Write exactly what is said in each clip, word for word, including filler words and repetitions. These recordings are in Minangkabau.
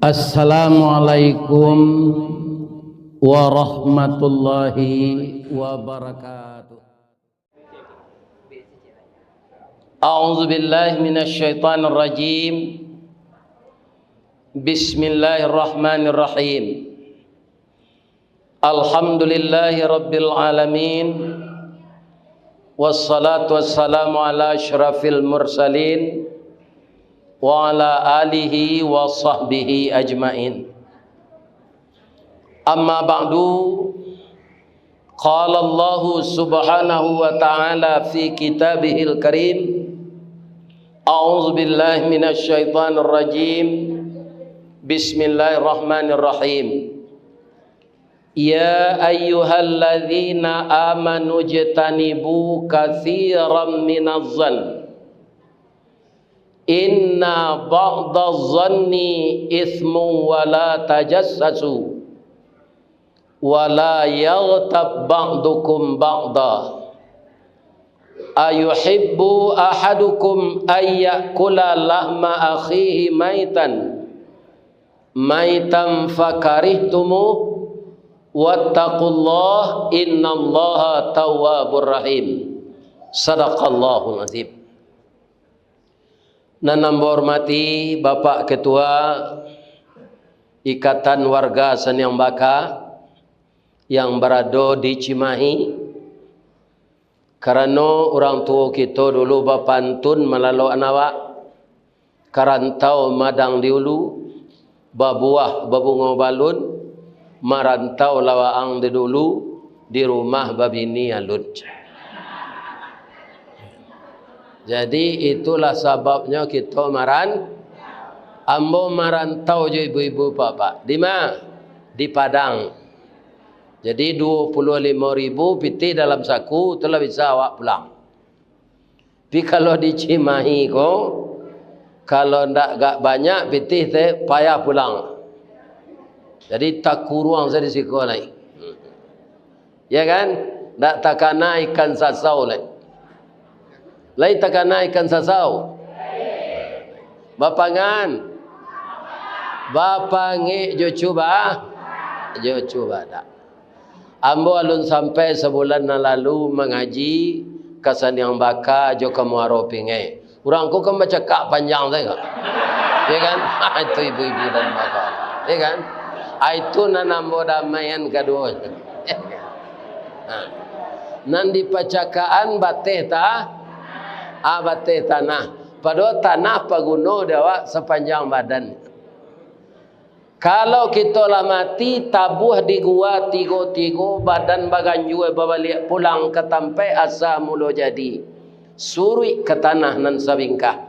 Assalamualaikum warahmatullahi wabarakatuh. A'udzubillahi minasyaitonirrajim. Bismillahirrahmanirrahim. Alhamdulillahirabbil alamin. Wassalatu wassalamu ala asyrafil mursalin wa ala alihi wa sahbihi ajmain. Amma ba'du. Qala Allahu subhanahu wa ta'ala fi kitabihil karim. A'udzubillahi minasyaitonirrajim. Bismillahirrahmanirrahim. Ya ayyuhalladzina amanu jtanibu katsiran minaz zann. Inna ba'daz zanni itsmun wa la tajassasu. Wa la yaghtab ba'dukum ba'da. Ayuhibbu ahadukum ayyakula lahma akhihi maitan. Maitan fakarihtumuh. Wattaqullah, innallaha tawwabur rahim. Sadaqallahul azim. Nan ambo hormati Bapak Ketua Ikatan Warga Saniang Baka yang barado di Cimahi, karano urang tuo kito dulu bapantun malalokan awak, karantau madang di ulu, babuah babungo balun, marantau lawaang di dulu, di rumah babini alun. Jadi, itulah sababnyo kito maran-, ambo marantau jo ibu-ibu, Pak-pak. Di ma? Di Padang. Jadi, duo puluah limo ribu pitih dalam saku, tu lah bisa awak pulang. Tapi kalau di Cimahi ko, kalau ndak agak banyak pitih teh, payah pulang. Jadi takuruang sajo di siko lai. Ya kan? Ndak takana ikan sasau lai. Lai takana ikan sasau? Bapangan. Bapangek jo cuba. Jo cuba dak. Ambo alun sampai sabulan nan lalu mangaji ka Saniang Baka jo ka Muaro Pingai. Urang ko kan bacakak panjang sajo. Ya kan? Itu ibu-ibu dan bapak. Ya kan? Ah, itu nan ambo damaian kaduo. Ha. Nan dipacakakan bateh ta-, ah, bateh tanah. Padahal tanah paguno di awak sapanjang badan. Kalau kito lah mati, tabuah di gua tigo-tigo, badan baganjua babaliak pulang ka tampaik asa mulo jadi. Suruik ka tanah nan sabingkah.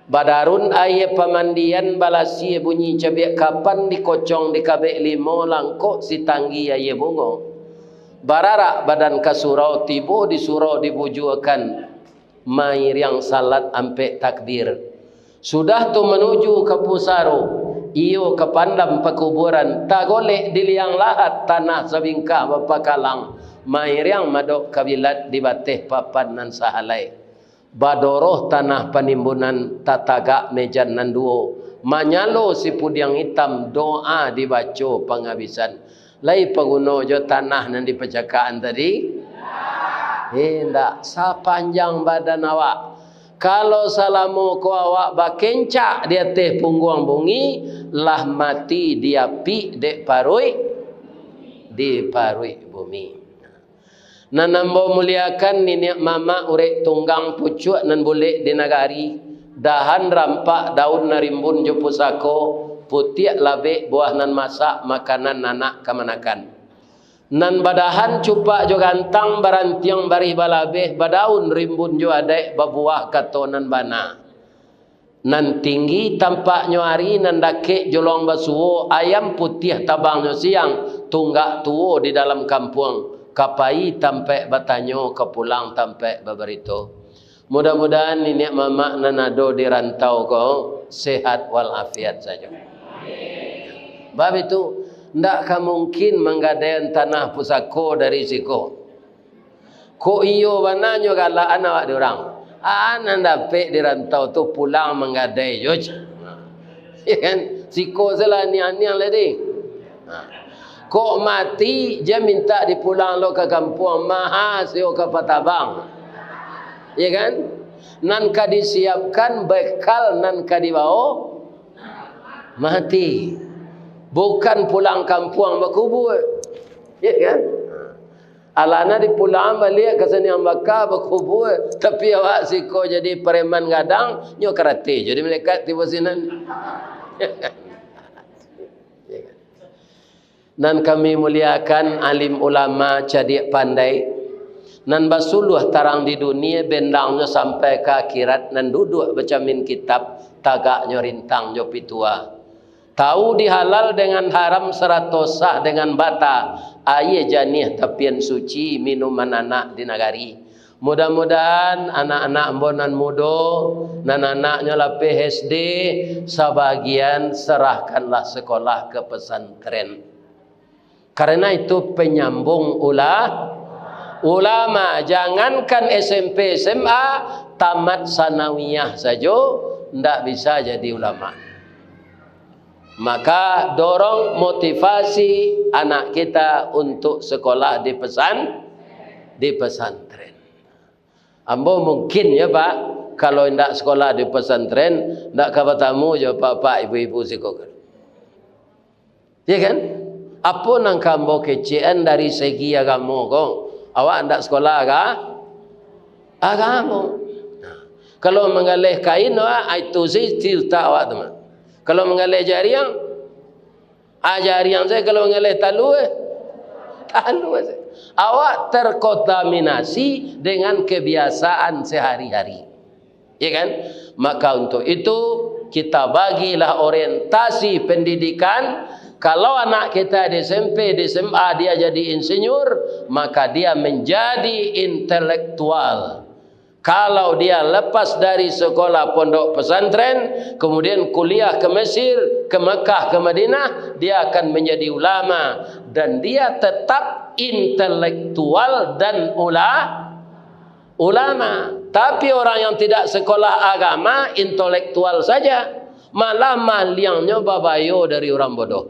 Badarun aia pamandian, balasia bunyi cabiak kapan, dikocong dikabek limo, langkok sitanggi aia bungo. Bararak badan ka surau, tibo di surau dibujuakan. Mairiang salat ampek takbir. Sudah tu manuju ka pusaro, iyo ka pandam pakuburan, tagolek di liang lahat tanah sabingkah bapakalang, mairiang madok kabilat di bateh papan nan sahalai. Badoroh tanah panimbunan, tatagak mejan nan duo, manyalo sipudiang itam, doa dibaco pangabisan. Lai paguno jo tanah nan dipacakakan tadi? Indak, sapanjang badan awak. Kalau salamo ko awak bakencak di ateh pungguang bumi, lah mati diapik dek paruik, di paruik bumi. Nan ambo muliakan niniak mamak urek tunggang pucuak nan bulek di nagari, dahan rampak daun nan rimbun jo pusako, putiak labek buah nan masak, makanan anak kamanakan. Nan badahan cupak jo gantang, barantiang barih balabeh, badaun rimbun jo adaik, babuah kato nan bana. Nan tinggi tampaknyo ari, nan dakek jolong basuo, ayam putiah tabangnyo siang, tunggak tuo di dalam kampuang, ka pai tampaik batanyo, ka pulang tampaik babarito. Mudah-mudahan niniak mamak nan ado di rantau ko sehat walafiat sajo. Bab itu, ndak ka mungkin manggadaian tanah pusako dari siko. Kok iyo bana nyo galakan awak di urang. Ah, nan dapek di rantau tu pulang manggadai jo. Ya kan? Siko se lah aniang-aniang lai deh. Ha. Kok mati, jan mintak dipulang lo ka kampuang, maha sio ka patabang. Ya kan? Nan ka disiapkan bekal nan ka dibawo mati. Bukan pulang kampuang bakubua. Ya kan? Alah nan dipulang baliak ka saniang baka bakubua, tapi awak siko jadi pareman gadang, nyo karate jadi malaikat tibo sinan. Nan kami muliakan, alim ulama, cadiak pandai, nan basuluah tarang di dunia, bendangnyo sampai ka akhirat, nan duduak bacamin kitab, tagaknyo rintang jo pitua. Tahu di halal dengan haram sarato sah dengan bata, aia janiah tapian suci minuman anak di nagari. Mudah-mudahan anak-anak ambo nan mudo, nan anaknyo lapeh S D, sabagian serahkanlah sekolah ke pesantren. Karena itu penyambung ula-, ulama, jangankan S M P, S M A, tamat sanawiyah sajo ndak bisa jadi ulama. Maka dorong motivasi anak kita untuk sekolah di pesan-, di pesantren. Ambo mungkin ya, Pak, kalau indak sekolah di pesantren, ndak ka batamu jo bapak ibu-ibu siko kan. Ya kan? Apo nan ka ambo kecekan dari segi agamo ko? Awak ndak sekolah aga-, agamo. Nah, kalau manggaleh kain, wah, itu si, si utak awak tu mah. Kalau manggaleh jariang, ah, jariang saja, kalau manggaleh talua, eh, talua saja. Awak terkontaminasi dengan kebiasaan sehari-hari. Ya kan? Maka untuk itu, kita bagilah orientasi pendidikan. Kalau anak kita di S M P, di S M A, dia jadi insinyur, maka dia menjadi intelektual. Kalau dia lepas dari sekolah pondok pesantren, kemudian kuliah ke Mesir, ke Mekah, ke Madinah, dia akan menjadi ulama. Dan dia tetap intelektual dan ula-, ulama. Tapi orang yang tidak sekolah agama, intelektual saja. Malah maliangnyo babayo dari urang bodoh.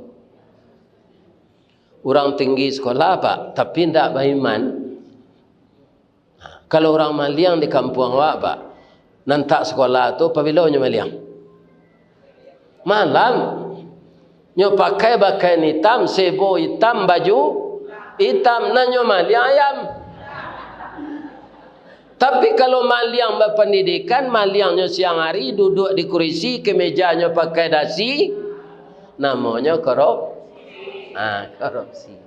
Urang tinggi sekolah, Pak, tapi ndak baiman. Kalau urang maliang di kampuang awak, Pak, nan tak sekolah tu, pabilo nyo maliang? Malam. Nyo pakai pakaian itam, sebo itam, baju itam, nan nyo maliang ayam. Tapi kalau maliang bapandidikan, maliangnyo siang hari, duduak di kurisi, kemejanyo pakai dasi, namonyo korop-, ah, korupsi.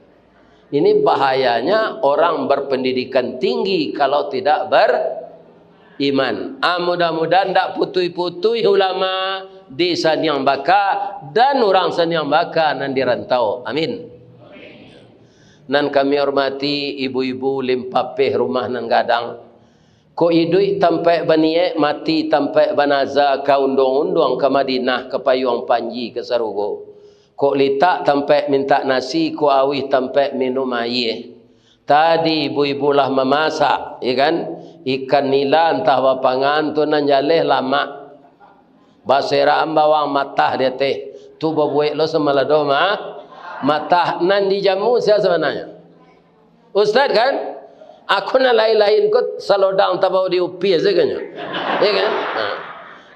Ini bahayanya orang berpendidikan tinggi kalau tidak beriman. Ah, mudah-mudahan ndak putuih-putuih ulama di saniang baka dan urang saniang baka nan di rantau. Amin. Nan kami hormati ibu-ibu limpapeh rumah nan gadang. Kok iduik tampaik baniaik, mati tampaik banaza, ka unduang-unduang ka Madinah, ka payuang panji ka sarugo. Kok litak tampaik mintak nasi, kok auih tampaik minum aia. Tadi ibu-ibu lah mamasak, ya kan? Ikan nila antah bapangan tu nan jaleh lamak. Baserakan bawang matah di ateh. Tu babuek lo samalado ma-, matah. Nan dijamu sia sabananyo? Ustaz kan? Aku nan lain-lain ko salodang tabao di upiah sajo nyo. Ya kan? Ha.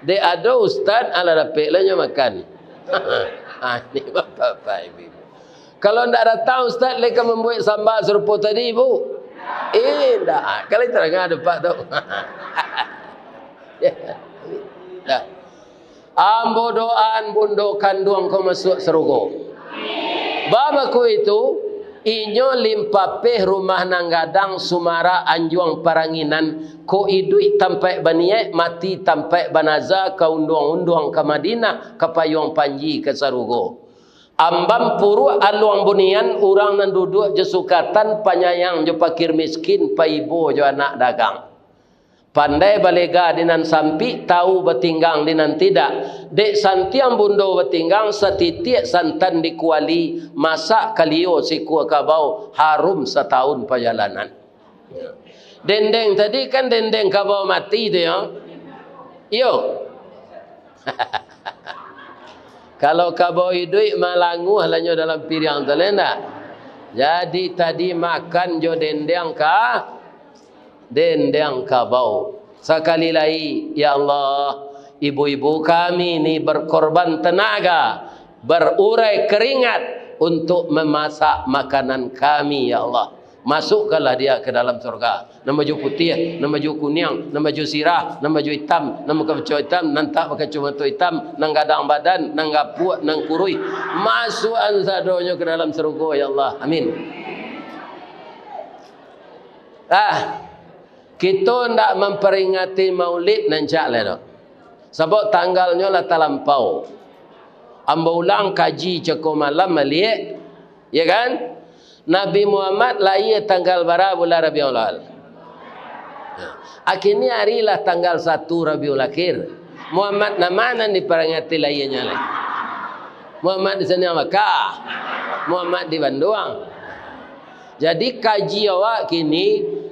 Dek ado ustaz, alah dapek lah nyo makan. Ha, ni bapak-bapak, ibu-ibu. Kalau ndak datang ustaz, lai ka mambuek samba sarupo tadi, Bu? Indak. Kalau tarang ado, Pak, tu. Ya. Dah. Ambo doaan bundo kanduang ko masuak sarugo. Bab bako itu, inyo limpapeh rumah nan gadang, sumarak anjuang paranginan, kok iduik tampaik baniaik, mati tampaik banaza, ka unduang-unduang ka Madinah, ka payuang panji ka sarugo. Ambam puruak aluang bunian, urang nan duduak jo sukatan, panyayang jo pakir miskin, paibo jo anak dagang. Pandai balega di nan sampik, tahu batinggang di nan tidak. Dek santiang bundo batinggang, satitiak santan di kuali, masak kalio sikua kabau, harum satahun pajalanan. Dendeng tadi kan dendeng kabau mati tu, yo. Iyo. Kalau kabau iduik, malanguah lah nyo dalam piriang tu, lai ndak? Jadi tadi makan jo dendeng ka, dendeng kabau. Sakali lai, ya Allah, ibu-ibu kami ni berkorban tenaga, berurai keringat untuk memasak makanan kami, ya Allah. Masukkanlah dia ke dalam surga. Nan baju putiah, nan baju kuniang, nan baju sirah, nan baju itam, nan bakaco itam, nan tak bakaco mato itam, nan gadang badan, nan gapuak, nan kuruih. Masuakan sadonyo ke dalam surga, ya Allah. Amin. Ah, kito ndak mamperingati Maulid nan cak lai doh. Sabab tanggalnyo lah talampau. Ambo ulang kaji cako malam baliak, ya kan? Nabi Muhammad lahia tanggal bara bulan Rabiul Awal? Nah, kini ari lah tanggal satu Rabiul Akhir. Muhammad nan ma nan diparingati lahianyo lai? Muhammad di Saniang Bakah, Muhammad di Banduang. Jadi kaji awak kini,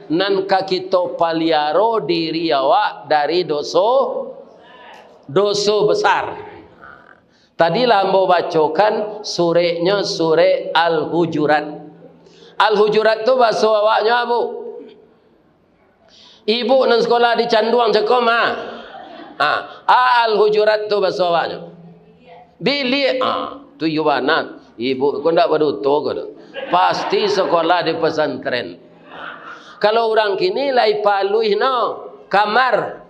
nan ka kito paliaro diri awak dari doso, doso besar. Tadi lah ambo bacokan sureknyo, surek Al-Hujurat. Al-Hujurat tu baso awaknyo apo? Ibu nan sekolah di Canduang cako ma? Ah, a Al-Hujurat tu baso awaknyo. Biliak. Ah, tu iyo bana. Ibu ko ndak baduto ko tu. Pasti sekolah di pesantren. Kalau urang kini lai paluih no, kamar.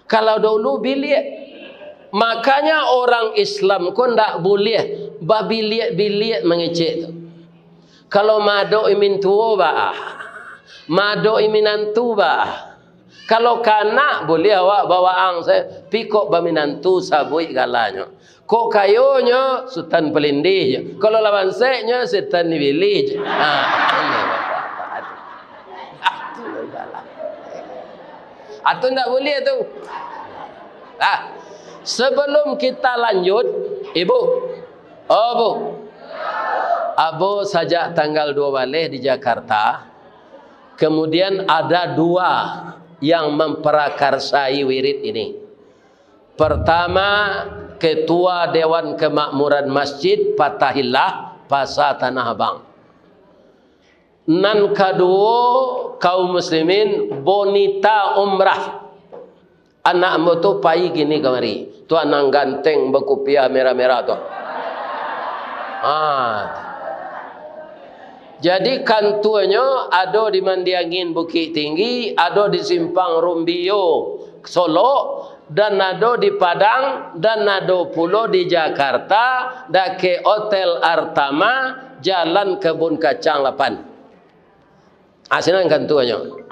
Kalau dulu biliak. Makanya orang Islam ko ndak buliah babiliak-biliak mangecek tu. Kalau madok i mintuo baa, madok i minantu baa. Kalau kanak buliah awak bawaang se, pikok baminantu sabuik galanyo. Kok kayonyo, Sutan Palindih je. Kalau lah banseknyo, Setan Ibilih je. Ha. Atu ndak buliah tu. Ah, sebelum kita lanjut, Ibu, oh, Bu, Abo sajak tanggal dua baleh di Jakarta, kemudian ada dua yang memperakarsai wirid ini. Pertama, Ketua Dewan Kemakmuran Masjid Fatahillah, Pasa Tanah Abang. Nan kaduo, kaum muslimin, Bonita Umrah. Anak ambo tu pai kini kamari. Tu anak ganteng bakupiah merah-merah tu. Ha. Jadi kantuanyo ado di Mandiangin Bukittinggi, ado di Simpang Rumbio Solok, dan ado di Padang, dan ado pulo di Jakarta, dakek Hotel Artama, Jalan Kebun Kacang lapan. Ah, sinan kantuanyo.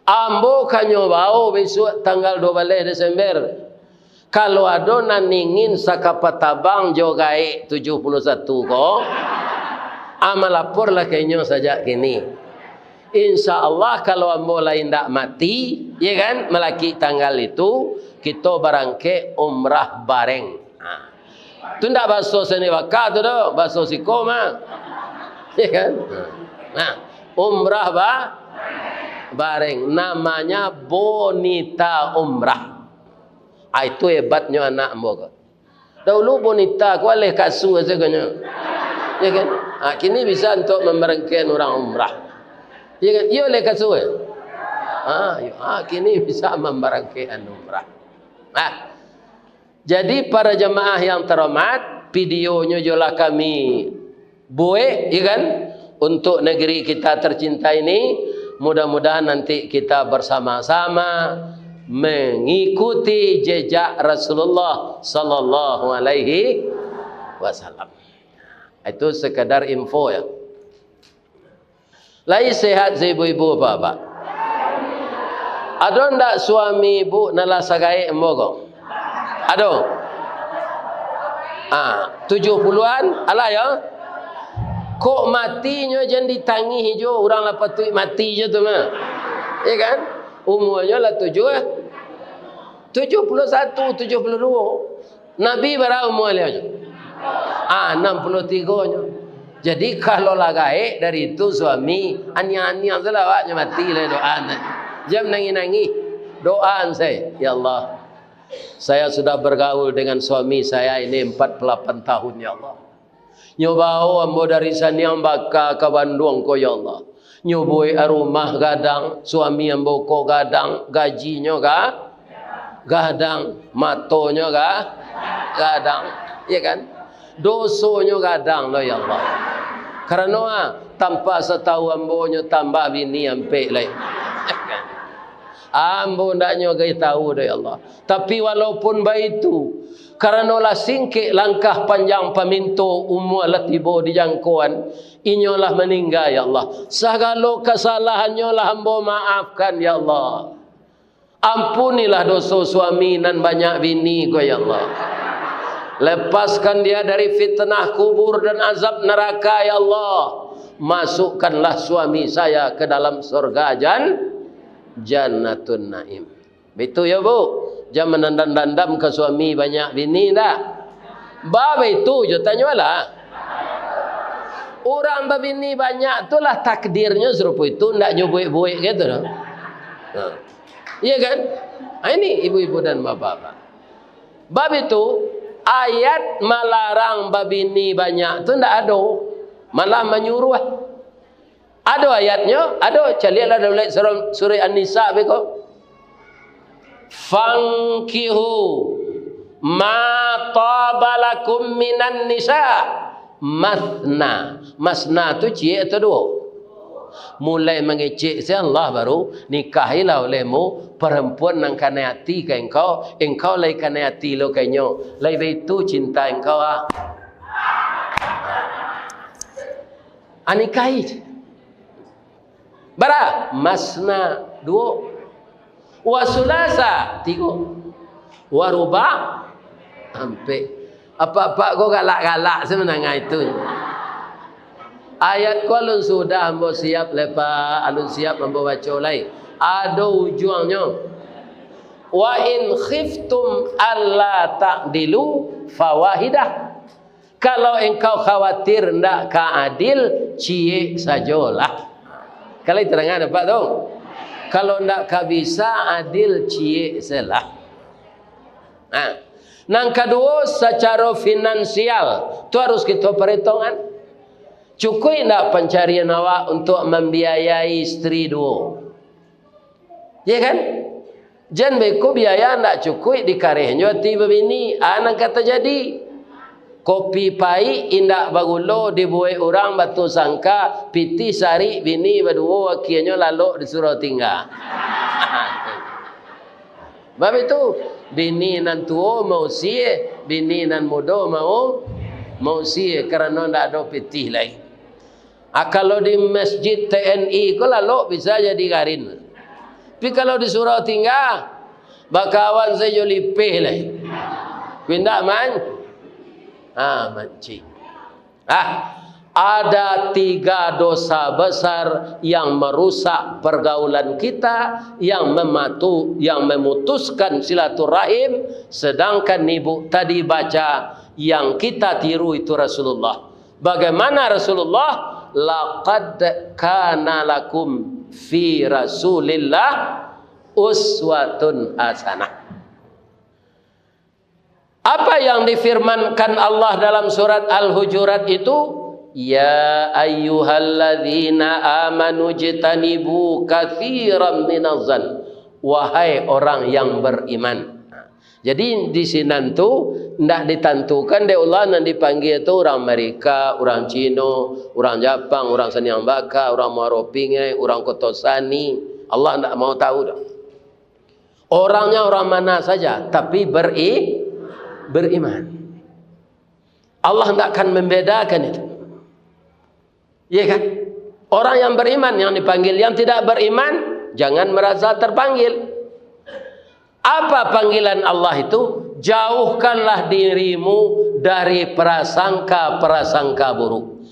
Ambo ka nyo bao bisuak tanggal dua baleh Desember. Kalau ado nan ingin sakapa tabang jo gaek tujuah puluah satu ko, ah, malaporlah ka inyo sajak kini. Insya Allah, kalau ambo lai indak mati, ya kan, malakik tanggal itu, kito barangkek umrah bareng. Ha. Tu ndak baso Saniang Bakah tu doh, baso siko mah. Ya kan? Nah, umrah ba-, bareng. Namanya Bonita Umrah. Ah, itu hebatnyo anak ambo ko. Dahulu Bonita ko aleh kasua sagonyo. Ya kan? Ah, kini bisa untuk mambarangkaikan urang umrah. Ya kan? Iyo aleh kasua. Ah, iyo. Ah, kini bisa mambarangkaikan umrah. Nah, jadi, para jamaah yang terhormat, videonyo jo lah kami buek, ya kan, untuk negeri kita tercinta ini. Mudah-mudahan nanti kita bersama-sama mengikuti jejak Rasulullah sallallahu alaihi wasallam. Itu sekadar info, ya. Lai sehat se ibu-ibu, bapak-bapak? Ado ndak suami ibu nan lah sagaek ambo ko? Ado? Ah, tujuah puluahan? Alah yo. Kok matinyo jan ditangih jo, urang lah patuik mati jo tu mah. Ya kan? Umuanyo lah tujuah, tujuah puluah satu, tujuah puluah duo. Nabi bara umua baliau nyo? Ah, anam puluah tigo nyo. Jadi, kalau lah gaek dari itu suami, aniang-aniang tu lah awaknyo mati lah doa tu. Jan nangih-nangih. Doa sae, "Ya Allah, Saya sudah bergaul dengan suami saya ini empat puluh delapan tahun, ya Allah. Nyo bawo ambo dari Saniang Baka ka Bandung ko, ya Allah. Nyo buek rumah gadang, suami ambo ko gadang, gajinyo ga-, gadang, matonyo ga-, gadang, ya kan? Dosonyo gadang lo, ya Allah. Karano, ah, tanpa satahu ambo nyo tambah bini ampek lai. Ambo ndak nyo gai tahu doh, ya Allah. Tapi walaupun baitu, karano lah singkek langkah panjang paminto, umua lah tibo di jangkoan, inyo lah maningga, ya Allah. Sagalo kasalahannyo lah ambo maafkan, ya Allah. Ampunilah doso suami nan banyak bini ko, ya Allah. Lepaskan dia dari fitnah kubur dan azab neraka, ya Allah. Masukkanlah suami saya ke dalam surga jan-, Jannatun Naim. Baitu yo, Bu. Jan mandandam-dandam ka suami banyak bini, ndak? Ba, baitu jo, tanyolah. Urang babini banyak tu lah takdirnyo sarupo itu, ndak nyo buek-buek gitu doh. Nah. Iya kan? Ah, ini ibu-ibu dan bapak-bapak. Bab itu, ayat malarang babini banyak tu ndak ado. Malah manyuruah. Ado ayatnyo, ado. Caliaklah dalam surah, surah An-Nisa beko. "Fankihu ma taba lakum minan nisa masna." Masna tu ciek atau duo? Mulai mangecek se Allah baru, "Nikahilah olehmu parampuan nan kanai ati ka engkau, engkau lai kanai ati lo ka inyo, lai baitu cinta engkau, ah." Ah, nikahi. Bara? Masna, duo. Wa sulasa, tigo. Wa ruba, ampek. Apak-apak ko galak-galak sabananyo itu. Ayat ko alun sudah ambo siap lepa, alun siap ambo baco lai. Ado ujuangnyo. "Wa in khiftum alla ta'dilu fawahidah." Kalau engkau khawatir ndak ka adil, ciek sajolah. Kalau diterangkan dapat tu. Kalau ndak ka bisa adil, ciek selah. Nah, nan kaduo, sacaro finansial tu harus kito perhitungkan. Cukuik ndak pancarian awak untuk mambiayai istri duo? Ya kan? Jan beko biaya ndak cukuik dikarehnyo ati babini, a nan ka tajadi. Kopi paik indak bagulo dibuek urang batu sangka, pitih sarik bini baduo, akienyo lalok disuruah tingga. Bab itu, bini nan tuo mausie, bini nan mudo mau-, mausie, karano ndak ado pitih lai. Ah, kalau di masjid T N I ko lalok bisa jadi garin. Tapi kalau disuruah tingga, bakawan sajo lipeh lai. Pindah man-, ah, mancing. Ah, ada tiga dosa besar yang merusak pergaulan kita, yang mematu-, yang memutuskan silaturahim, sedangkan ibu tadi baca yang kita tiru itu Rasulullah. Bagaimana Rasulullah? "Laqad kana lakum fi Rasulillah uswatun hasanah." Apa yang difirmankan Allah dalam surat Al-Hujurat itu? "Ya ayyuhalladzina amanu jtanibu katsiran minaz zan." Wahai orang yang beriman. Jadi, di sinan tu ndak ditantukan dek Allah nan dipanggia tu urang Amerika, urang Cino, urang Japang, urang Saniang Baka, urang Muaro Pingai, urang Koto Sani. Allah ndak mau tahu doh. Orangnya orang mana saja, tapi beri-, beriman. Allah ndak akan membedakan itu. Iya kan? Orang yang beriman yang dipanggil, yang tidak beriman jangan merasa terpanggil. Apa panggilan Allah itu? Jauhkanlah dirimu dari prasangka-prasangka buruk.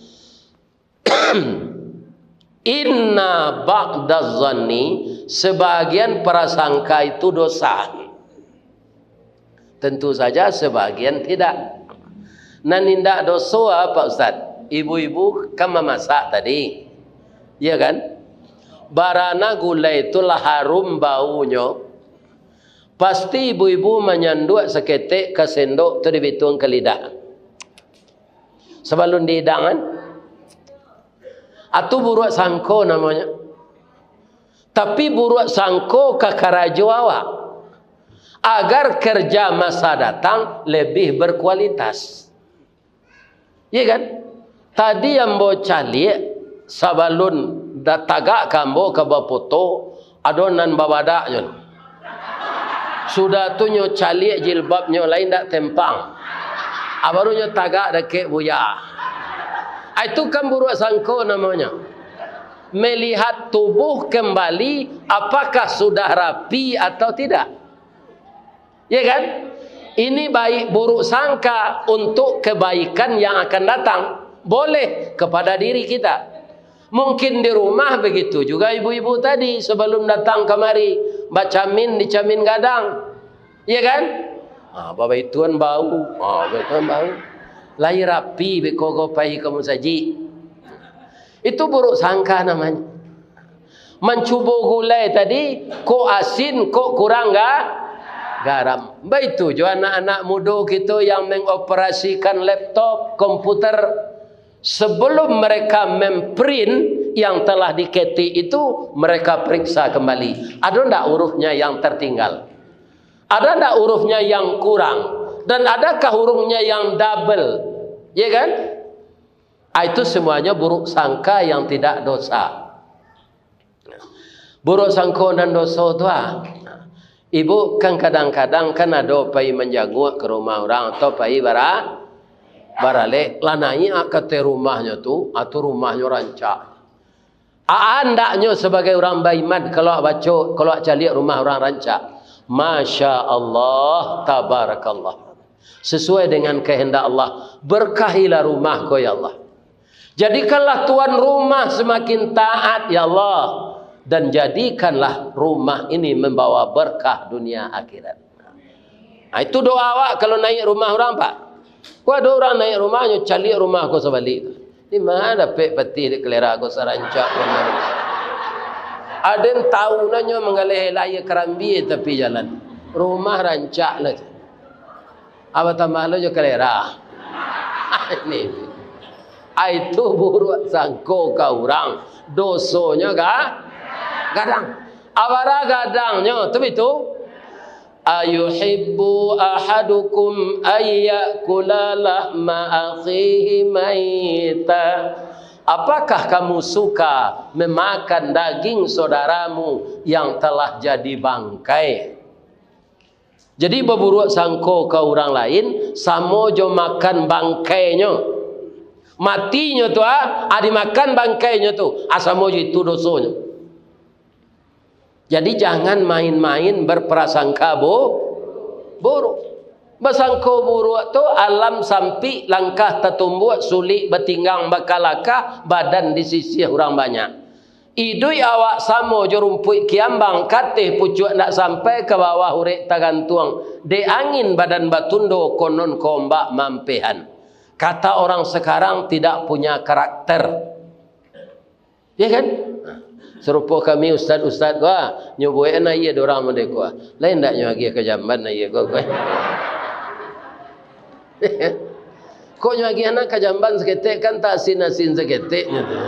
Inna ba'da zanni, sebahagian prasangka itu dosa. Tentu saja sebahagian tidak. Nan indak doso, Pak Ustaz? Ibu-ibu kan mamasak tadi. Iya kan? Barana gulai tu lah harum baunyo. Pasti ibu-ibu manyanduak saketek ka sendok tu di bituang ka lidah. Sabalun diidangan, atu buruak sangko namonyo. Tapi buruak sangko ka karajo awak, agar kerja masa datang lebih berkualitas. Iya kan? Tadi ambo caliak, sabalun da-, tagak ka ambo ka bapoto, ado nan babadaknyo. Sudah tu nyo caliak jilbabnyo lai ndak tempang. Ah, baru nyo tagak dakek buya. Ah, itu kan buruak sangko namonyo. Melihat tubuh kembali, apakah sudah rapi atau tidak? Ya kan? Ini baik buruk sangka untuk kebaikan yang akan datang. Boleh kepada diri kita. Mungkin di rumah begitu juga ibu-ibu tadi sebelum datang kamari, bacamin dicamin gadang. Ya kan? Ha, babaituan bau. Ha, babaituan bau. Lai rapi beko ko pai ka musajik. Itu buruk sangka namanya. Mancubo gulai tadi, kok asin, kok kurang ga-, garam. Baitu jo anak-anak mudo kito yang mengoperasikan laptop, komputer. Sebelum mereka memprint yang telah diketik itu, mereka periksa kembali. Ado ndak hurufnya yang tertinggal? Ada ndak hurufnya yang kurang? Dan adakah hurufnya yang double? Ya kan? Ah, itu semuanya buruk sangka yang tidak dosa. Buruk sangko nan doso tu, ah. Ibu kan kadang-kadang kan ado pai manjanguak ka rumah urang atau pai bara-, baralek. Lah naiak ka ateh rumahnyo tu, ah, tu rumahnyo rancak. Aa, andaknyo sabagai urang baiman, kalau awak baco, kalau awak caliak rumah urang rancak. Masya Allah, tabarakallah. Sesuai dengan kehendak Allah. Berkahilah rumah ko, ya Allah. Jadikanlah tuan rumah semakin taat, ya Allah. Dan jadikanlah rumah ini membawa berkah dunia akhirat. Nah, itu doa awak kalau naiak rumah urang, Pak. Kok ado urang naiak rumahnyo, caliak rumah ko sabalik tu. Di ma dapek patih dek kalera ko sarancak ko mari? Aden tahu nanyo manggaleh lai karambia tapi jalan. Rumah rancak lah tu. Apo tambah lo jo kalera? Ini. Ai tu buruak sangko ka urang, dosonyo ga-, gadang. Abara gadangnyo tu bitu. Ayuhibbu ahadukum ayyakula lahma akhihi maita. Apakah kamu suka memakan daging saudaramu yang telah jadi bangkai? Jadi, baburuak sangko ka urang lain, samo jo makan bangkainyo. Matinyo tu, ah, ah, dimakan bangkainyo tu, ah, samo jo itu dosonyo. Jadi, jangan main-main berprasangka bu-, buruk. Basangko buruak tu, alam sampik, langkah tatumbuak, sulik batinggang bakalakah, badan disisiah urang banyak. Iduik awak samo jo rumpuik kiambang, kateh pucuak ndak sampai, ka bawah urek tagantuang. Dek angin badan batundo, konon ka ombak mampehan. Kata orang sekarang tidak punya karakter. Ya kan? Sarupo kami ustaz-ustaz ko, ah, nyo buekan aia dek urang mode ko, ah. Lain ndak nyo agiah ka jamban aia ko, ko? Kok nyo agiah nak ka jamban saketek, kan tak asin-asin saketek nyo tu.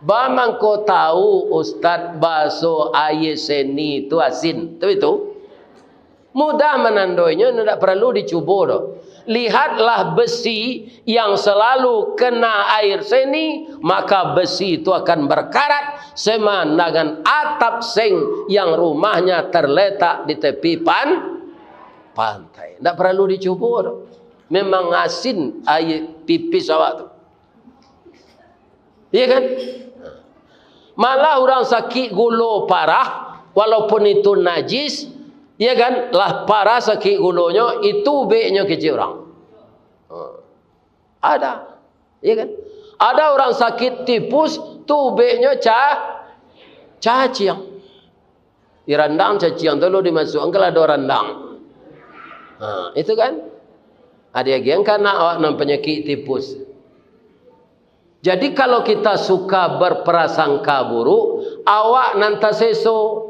Ba mangko tahu ustaz baso aia seni tu asin, tu itu? Mudah manandoinyo, indak paralu dicubo doh. Lihatlah besi yang selalu kena air seni, maka besi itu akan berkarat sama dengan atap seng yang rumahnya terletak di tepi pan-, pantai. Indak paralu dicubo doh. Memang asin aia pipis awak tu. Iya kan? Malah urang sakik gulo parah, walaupun itu najis, iya kan? Lah parah sakik gulonyo, itu ubeknyo kecek urang. Ha. Ada. Iya kan? Ada urang sakik tipus, tu ubeknyo ca-, caciang. Di randang caciang tu lo dimasuakan, kalau ado randang. Ha, itu kan? Ado agian ka anak awak nan panyakik tipus. Jadi, kalau kita suka berprasangka buruk, awak nan taseso.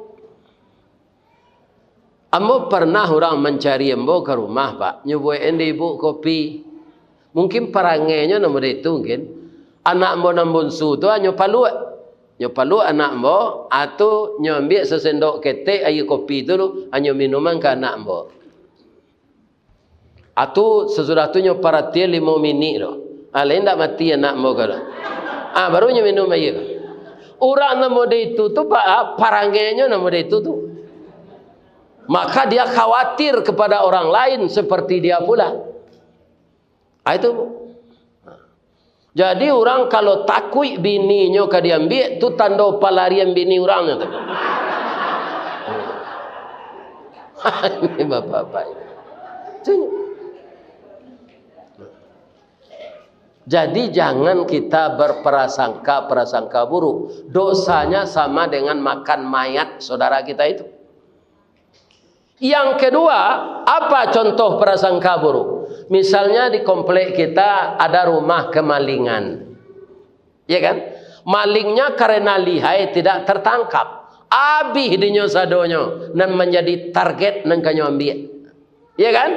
Ambo pernah urang mancari ambo ka rumah, Pak. Nyo buekin di ibuk kopi. Mungkin parangainyo nan model itu, mungkin. Anak ambo nan bunsu tu hanyo paluak. Nyo paluak anak ambo, a tu nyo ambiak sasendok ketek aia kopi tu, tu hanyo minuman ka anak ambo. A tu sasudah tu nyo paratian limo minik tu. Ah, lai indak mati anak ambo ko tu. Ah, baru nyo minum aia ko. Urang nan model itu tu, Pak, ah, parangainyo nan model itu tu. Maka dia khawatir kepada orang lain seperti dia pula. Ah, itu. Jadi, urang kalau takuik bininyo ka diambiak, tu tando palarian bini urang tu. Ini bapak-bapak ini. Tu. Jadi, jangan kita berprasangka-prasangka buruk. Dosanya sama dengan makan mayat saudara kita itu. Yang kedua, apa contoh prasangka buruk? Misalnya di komplek kita ada rumah kemalingan. Ya kan? Malingnya karena lihai tidak tertangkap. Abih dinyo sadonyo nan manjadi target nan ka nyo ambiak. Ya kan?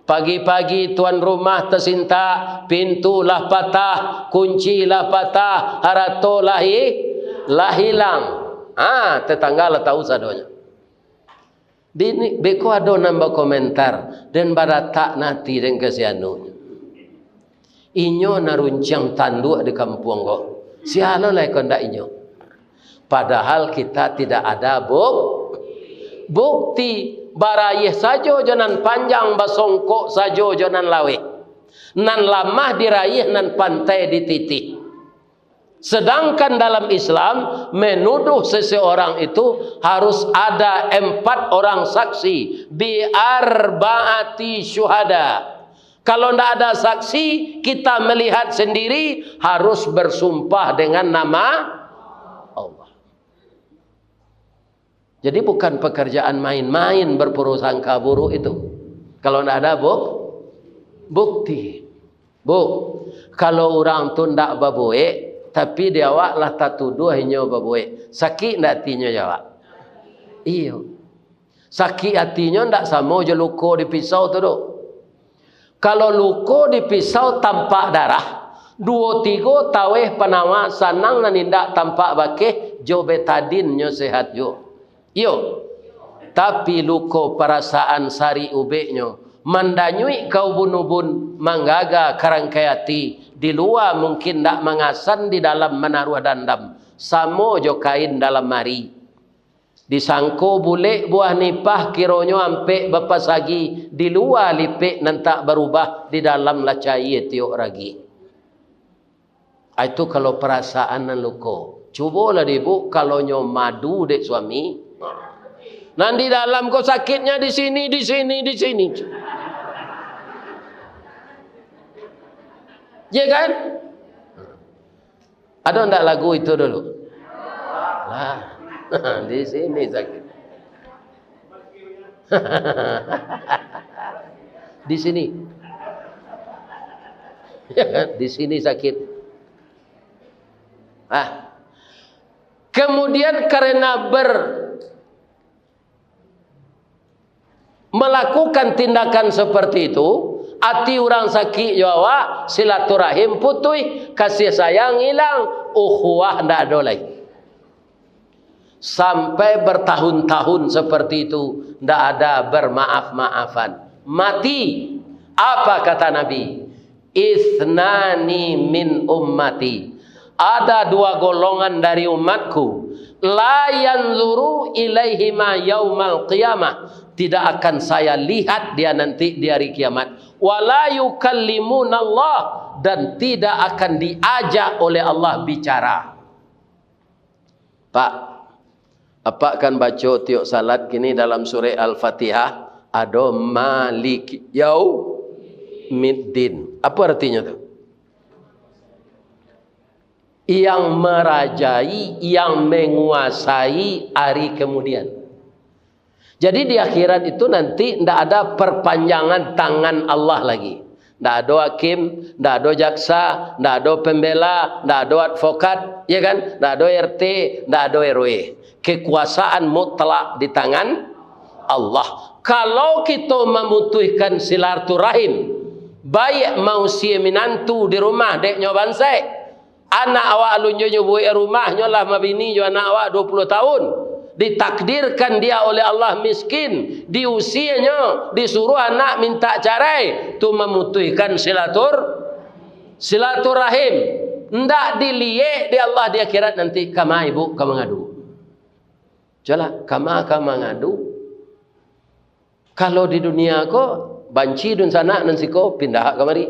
Pagi-pagi tuan rumah tasintak, pintu lah patah, kunci lah patah, harato lah hi-, lah hilang. Ah, tetangga lah tahu sadonyo. Dini, beko ado nan bakomentar, den baratak nati den ka si anu. Inyo nan runciang tanduak di kampuang ko. Sia lo lai ko ndak inyo. Padahal kita tidak ada buk-, bukti. Barayeh sajo jo nan panjang, basongkok sajo jo nan laweh. Nan lamah dirayeh, nan pantai dititih. Sedangkan dalam Islam, menuduh seseorang itu harus ada empat orang saksi, bi arbaati syuhada. Kalau ndak ada saksi, kita melihat sendiri, harus bersumpah dengan nama Allah. Jadi, bukan pekerjaan main-main berprasangka buruk itu. Kalau ndak ada buk-, bukti. Bu, kalau urang tu ndak babuek, tapi di awak lah tatuduah inyo babuek, sakik ndak atinyo jo awak? Iyo. Sakik atinyo ndak samo jo luko di pisau tu doh. Kalau luko di pisau tampak darah, duo tigo taweh panawa sanang nan indak tampak bakeh, jo betadin nyo sehat juo. Iyo, tapi luko parasaan sarik ubeknyo, mandanyuik ka ubun-ubun, manggaga ka rangkai ati, di lua mungkin ndak mangasan, di dalam manaruah dandam, samo jo kain dalam mari. Disangko bulek buah nipah, kironyo ampek bapasagi, di lua lipek nan tak barubah, di dalam lah caia tiok ragi. Ah, itu kalau parasaan nan luko. Cubolah di ibuk, kalau nyo madu dek suami. Nan di dalam ko sakitnya di sini, di sini, di sini. Ya kan? Ada ndak lagu itu dulu? Lah, di sini sakit. Di sini. Ya kan? Di sini sakit. Ah. Kemudian karena ber-, melakukan tindakan seperti itu, ati urang sakik jo awak, silaturahim putuih, kasih sayang ilang, ukhuwah ndak ado lai. Sampai bertahun-tahun seperti itu, ndak ada bermaaf-maafan. Mati. Apa kata Nabi? "Itsnani min ummati." Ada dua golongan dari umatku. "La yanzuru ilaihima yaumal qiyamah." Tidak akan saya lihat dia nanti di hari kiamat. "Wa la yukallimunallah." Dan tidak akan diajak oleh Allah bicara. Pak, apak kan baco tiok salat kini dalam surek Al-Fatihah, ado Malik Yaumiddin. Apa artinyo tu? Yang merajai, yang menguasai hari kemudian. Jadi, di akhirat itu nanti ndak ada perpanjangan tangan Allah lagi. Ndak ado hakim, ndak ado jaksa, ndak ado pembela, ndak ado advokat, ya kan? Ndak ado R T, ndak ado R W. Kekuasaan mutlak di tangan Allah. Kalau kito mamutuihkan silaturahim, baiak mausie minantu di rumah, dek nyo bansaik, anak awak alun jo nyo buek rumah, nyo lah mabini jo anak awak dua puluh tahun, ditakdirkan dia oleh Allah miskin, diusienyo, disuruah anak mintak carai, tu mamutuihkan silatur-, silaturahim. Ndak diliek di Allah di akhirat nanti, kama ibu ka mangadu. Cubolah, kama ka mangadu. Kalau di dunia ko, banci dunsanak nan siko, pindah kamari.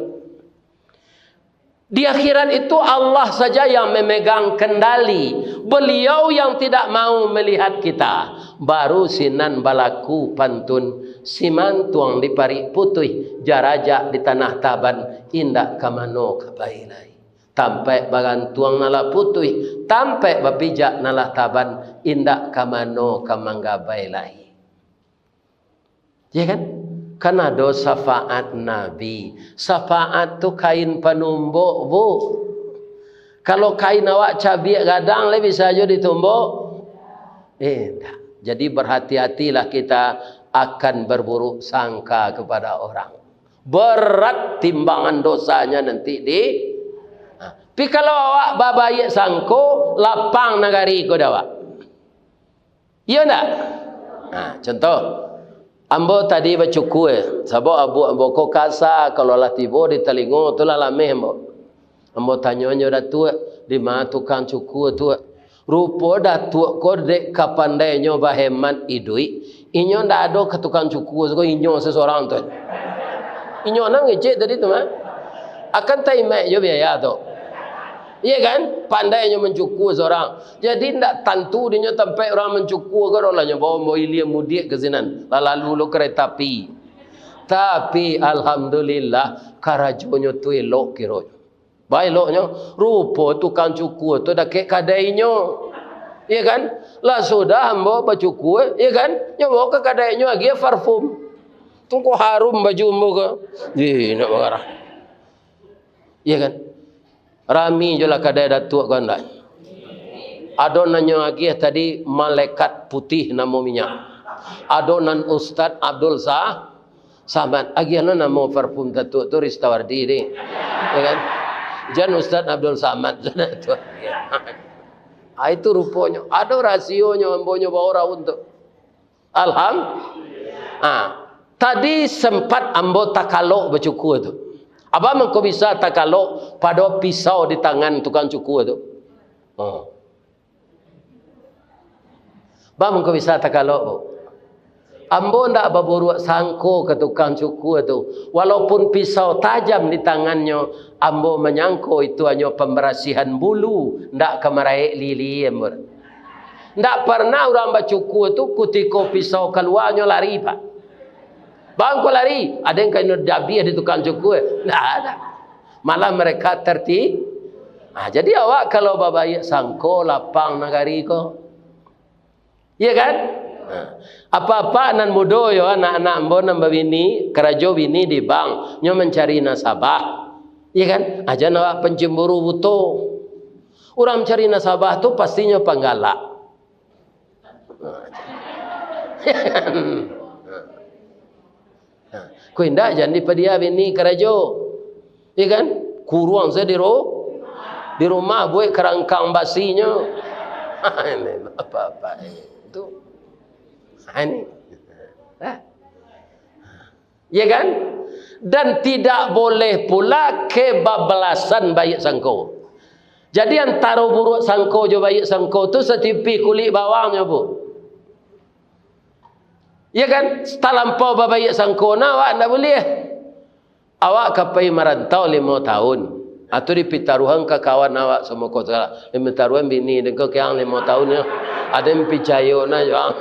Di akhirat itu Allah saja yang memegang kendali. Beliau yang tidak mau melihat kita. Baru sinan balaku pantun, simantuang di parik putuih, jarajak di tanah taban, indak ka mano ka pai lai. Tampaik bagantuang nan lah putuih, tampaik bapijak nan lah taban, indak ka mano ka manggabai lai. Ya kan? Kan ado syafaat Nabi. Syafaat tu kain panumbok, Bu. Kalau kain awak cabiak gadang, lai bisa jo ditumbok? Eh, indak. Jadi, berhati-hatilah kita akan berburuk sangka kepada orang. Berat timbangan dosanya nanti di, ha. Tapi kalau awak babaiak sangko, lapang nagari ko dek awak. Iyo ndak? Nah, contoh, ambo tadi bacukua, sabab abuak ambo ko kasa, kalau lah tibo di talingo tu lah lameh ambo. Ambo tanyo nyo, "Datuak, di ma tukang cukua tu?" Rupo Datuak ko dek ka pandainyo bahemat iduik, inyo ndak ado ka tukang cukua ko, inyo sesorang tu. Inyo nan ngecek tadi tu mah. Akan taimaik jo biaya tu. Iya kan? Pandai nyo mancukua sorang. Jadi, ndak tantu dinyo tampek urang mancukua ko doh lah nyo bawa, bawa ilia mudiak ka sinan. Lah lalu lo kereta api. Tapi, alhamdulillah, karajonyo tu elok kironyo. Baeloknyo, rupo tukang cukua tu dakek kadainyo. Iya kan? Lah sudah ambo bacukua, iya kan? Nyo bawa ka kadainyo, agiah parfum. Tungko harum baju ambo ko. Ih, nak bagarah. Iya kan? Rami jo lah kadai Datuak ko ndak? Ado nan nyo agiah tadi, Malaikat Putih namo minyak. Ado nan Ustaz Abdul Sa-, Samad. Agiah lo namo parfum Datuak tu, Ristawardi deh. Ya kan? Jan Ustaz Abdul Samad sudah tu. Ah, itu ruponyo. Ado rasionyo, ambo nyo bawa raun tu. Alham-, ah, tadi sempat ambo takalok bacukua tu. Apo mangko bisa takalok pado pisau di tangan tukang cukua tu? Oh. Baa mangko bisa takalok, Bu? Ambo ndak baburuak sangko ka tukang cukua tu. Walaupun pisau tajam di tangannyo, ambo manyangko itu hanyo pambarasihan bulu, ndak ka maraek lili ambo. Ndak parnah urang bacukua tu, kutiko pisau kalua, nyo lari, Pak. Bangko lari, ado nan ka inyo dabiah di tukang cukua? Ndak ada. Malah mereka terti-, ah, jadi awak kalau babaiak sangko, lapang nagari ko. Iya kan? Nah, apa-apa nan mudo yo, anak-anak ambo nan babini, karajo bini di bank, nyo mancari nasabah. Iya kan? Ah, jan awak pancemburu buto. Urang mancari nasabah tu pastinyo panggalak. Nah, ko indak, jan dipadia bini karajo. Iya kan? Kuruang sajo di ru-, di rumah, buek karangkang basinyo. Ini apa-apa itu. Ini. Hah? Ya kan? Dan tidak boleh pula kebablasan baiak sangko. Jadi, antaro buruak sangko jo baiak sangko tu satipih kulik bawangnyo, Bu. Ya kan? Talampau babaiak sangko nah, awak ndak buliah. Awak ka pai marantau limo tahun. Atau dipitaruahan ka kawan awak samo ko sagalo. Dipitaruahan bini den ko kiang limo tahun yo. Ado nan picayo nah jo ang.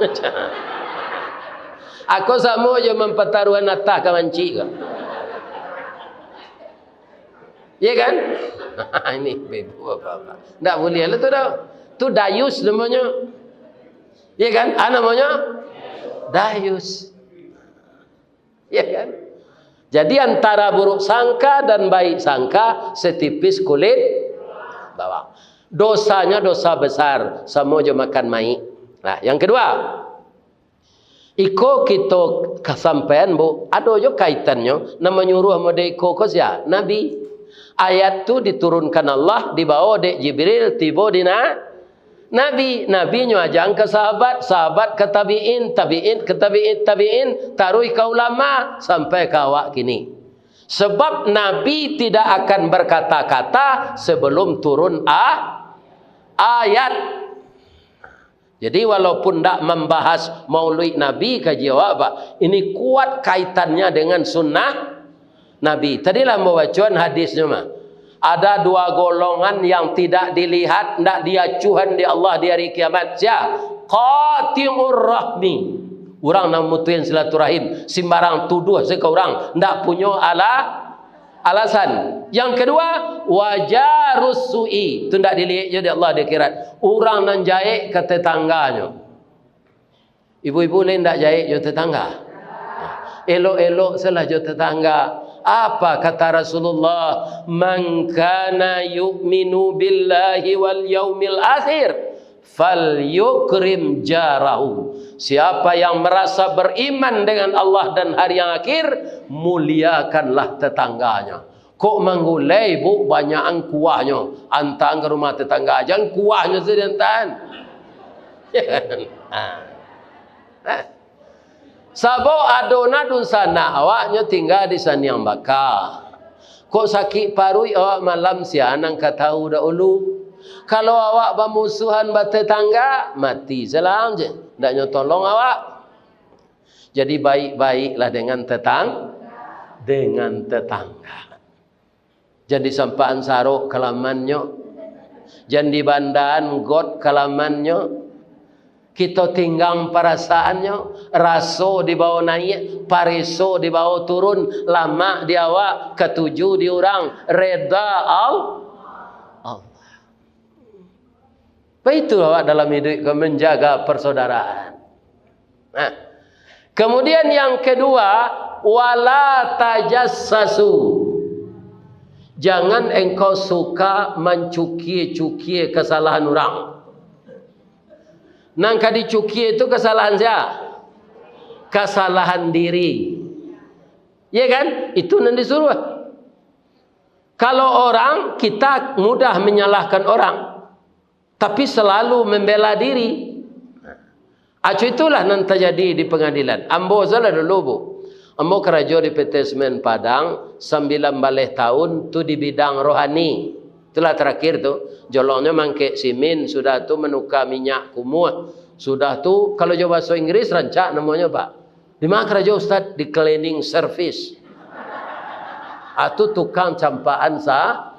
Ako samo jo mampataruahan atah ka mancik ko. Iya kan? Ini ibu apa-apa. Ndak buliah lah tu dah. Tu dayus namonyo. Iya kan? Ah, namonyo dayus. Iya kan? Jadi, antara buruk sangka dan baik sangka setipis kulit bawang. Dosanya dosa besar, samo jo makan maik. Nah, yang kedua, Iko kito kasampaian, Bu, ado jo kaitannyo, nan manyuruah mode iko ko sia? Nabi. Ayat tu diturunkan Allah, dibawo dek Jibril, tibo di na-, Nabi. Nabi nyo ajakan ka sahabat, sahabat ka tabiin, tabiin ka tabiin, tabiin, taruih ka ulama, sampai ka awak kini. Sebab Nabi tidak akan berkata-kata sebelum turun a-, ayat. Jadi, walaupun ndak mambahas Maulid Nabi, kaji awak, Pak, ini kuat kaitannya dengan sunnah Nabi. Tadi lah ambo bacoan hadisnyo mah. Ada dua golongan yang tidak dilihat, ndak diacuhan di Allah di hari kiamat. Sia? Qati'ur rahmi. Urang nan mutuihan silaturahim, simbarang tuduah se ka urang, ndak punyo ala-, alasan. Yang kedua, wajarus su'i. Tu ndak diliek jo dek Allah di akhirat. Urang nan jaek ka tetangganyo. Ibu-ibu lai ndak jaek jo tetangga? Elok-elok salah jo tetangga. Apa kata Rasulullah? "Man kana yu'minu billahi wal yaumil akhir, falyukrim jarahu." Siapa yang merasa beriman dengan Allah dan hari yang akhir, muliakanlah tetangganya. Kok manggulai, Bu, banyakan kuahnyo, antaan ka rumah tetangga, jan kuahnyo sajo diantaan. Ha. Ha. Sabab ado nan dunsanak awaknyo tingga di saniang baka. Kok sakik paruik awak malam, sia nan ka tahu dahulu. Kalau awak bamusuhan batetangga, mati salam je. Ndak nyo tolong awak. Jadi, baik-baiklah dengan tetang-, dengan tetangga. Jan disampaan sarok kalamannyo. Jan dibandaan got kalamannyo. Kito tinggang parasaannyo, raso dibawo naiak, pareso dibawo turun, lamak di awak, katuju di urang, reda Al-, Allah. Baitu awak dalam iduik ko, manjaga persaudaraan. Nah, kemudian yang kedua, wala tajassasu. Jangan engkau suka mancukie-cukie kesalahan urang. Nan ka dicukie tu kesalahan sia? Kesalahan diri. Iya kan? Itu nan disuruah. Kalau orang, kita mudah menyalahkan orang, tapi selalu membela diri. Acu, itulah nan tajadi di pangadilan. Ambo salah dulu, Bu. Ambo karajo di P T Semen Padang, sambilan baleh tahun tu di bidang rohani. Itulah terakhir tu. Jolongnyo mangkek simin, sudah tu manuka minyak kumuah. Sudah tu, kalau jo bahaso Inggris, rancak namonyo, Pak. Di ma karajo, Ustaz? Di cleaning service. Ah, tu tukang campaan sa-,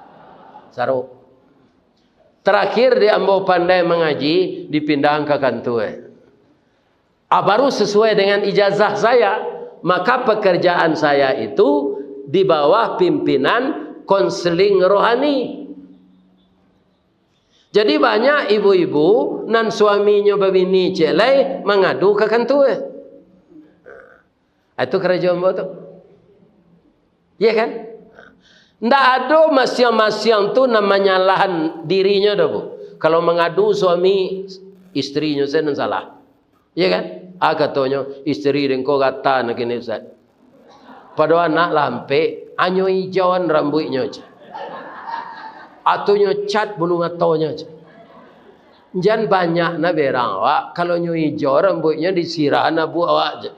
sarok. Terakhir di ambo pandai mangaji, dipindahan ka kantua. Ah, baru sesuai dengan ijazah saya, maka pekerjaan saya itu di bawah pimpinan konseling rohani. Jadi, banyak ibu-ibu nan suaminyo babini ciek lai mangadu ka kantua. Ah, itu karajo ambo tu. Iya kan? Ndak ado masiang-masiang tu nan manyalahan dirinyo doh, Bu. Kalau mangadu suami, istrinyo sajo nan salah. Iya kan? Ah, katonyo, "Istri den ko gata nan kini, Ustaz. Pado anak lah ampek, hanyo ijauan rambuiknyo," ceh. Atau nyo cat bulu matonyo, ceh. Jan banyak na berang awak, kalau nyo ijau rambuiknyo, disirah anak buah awak, ceh.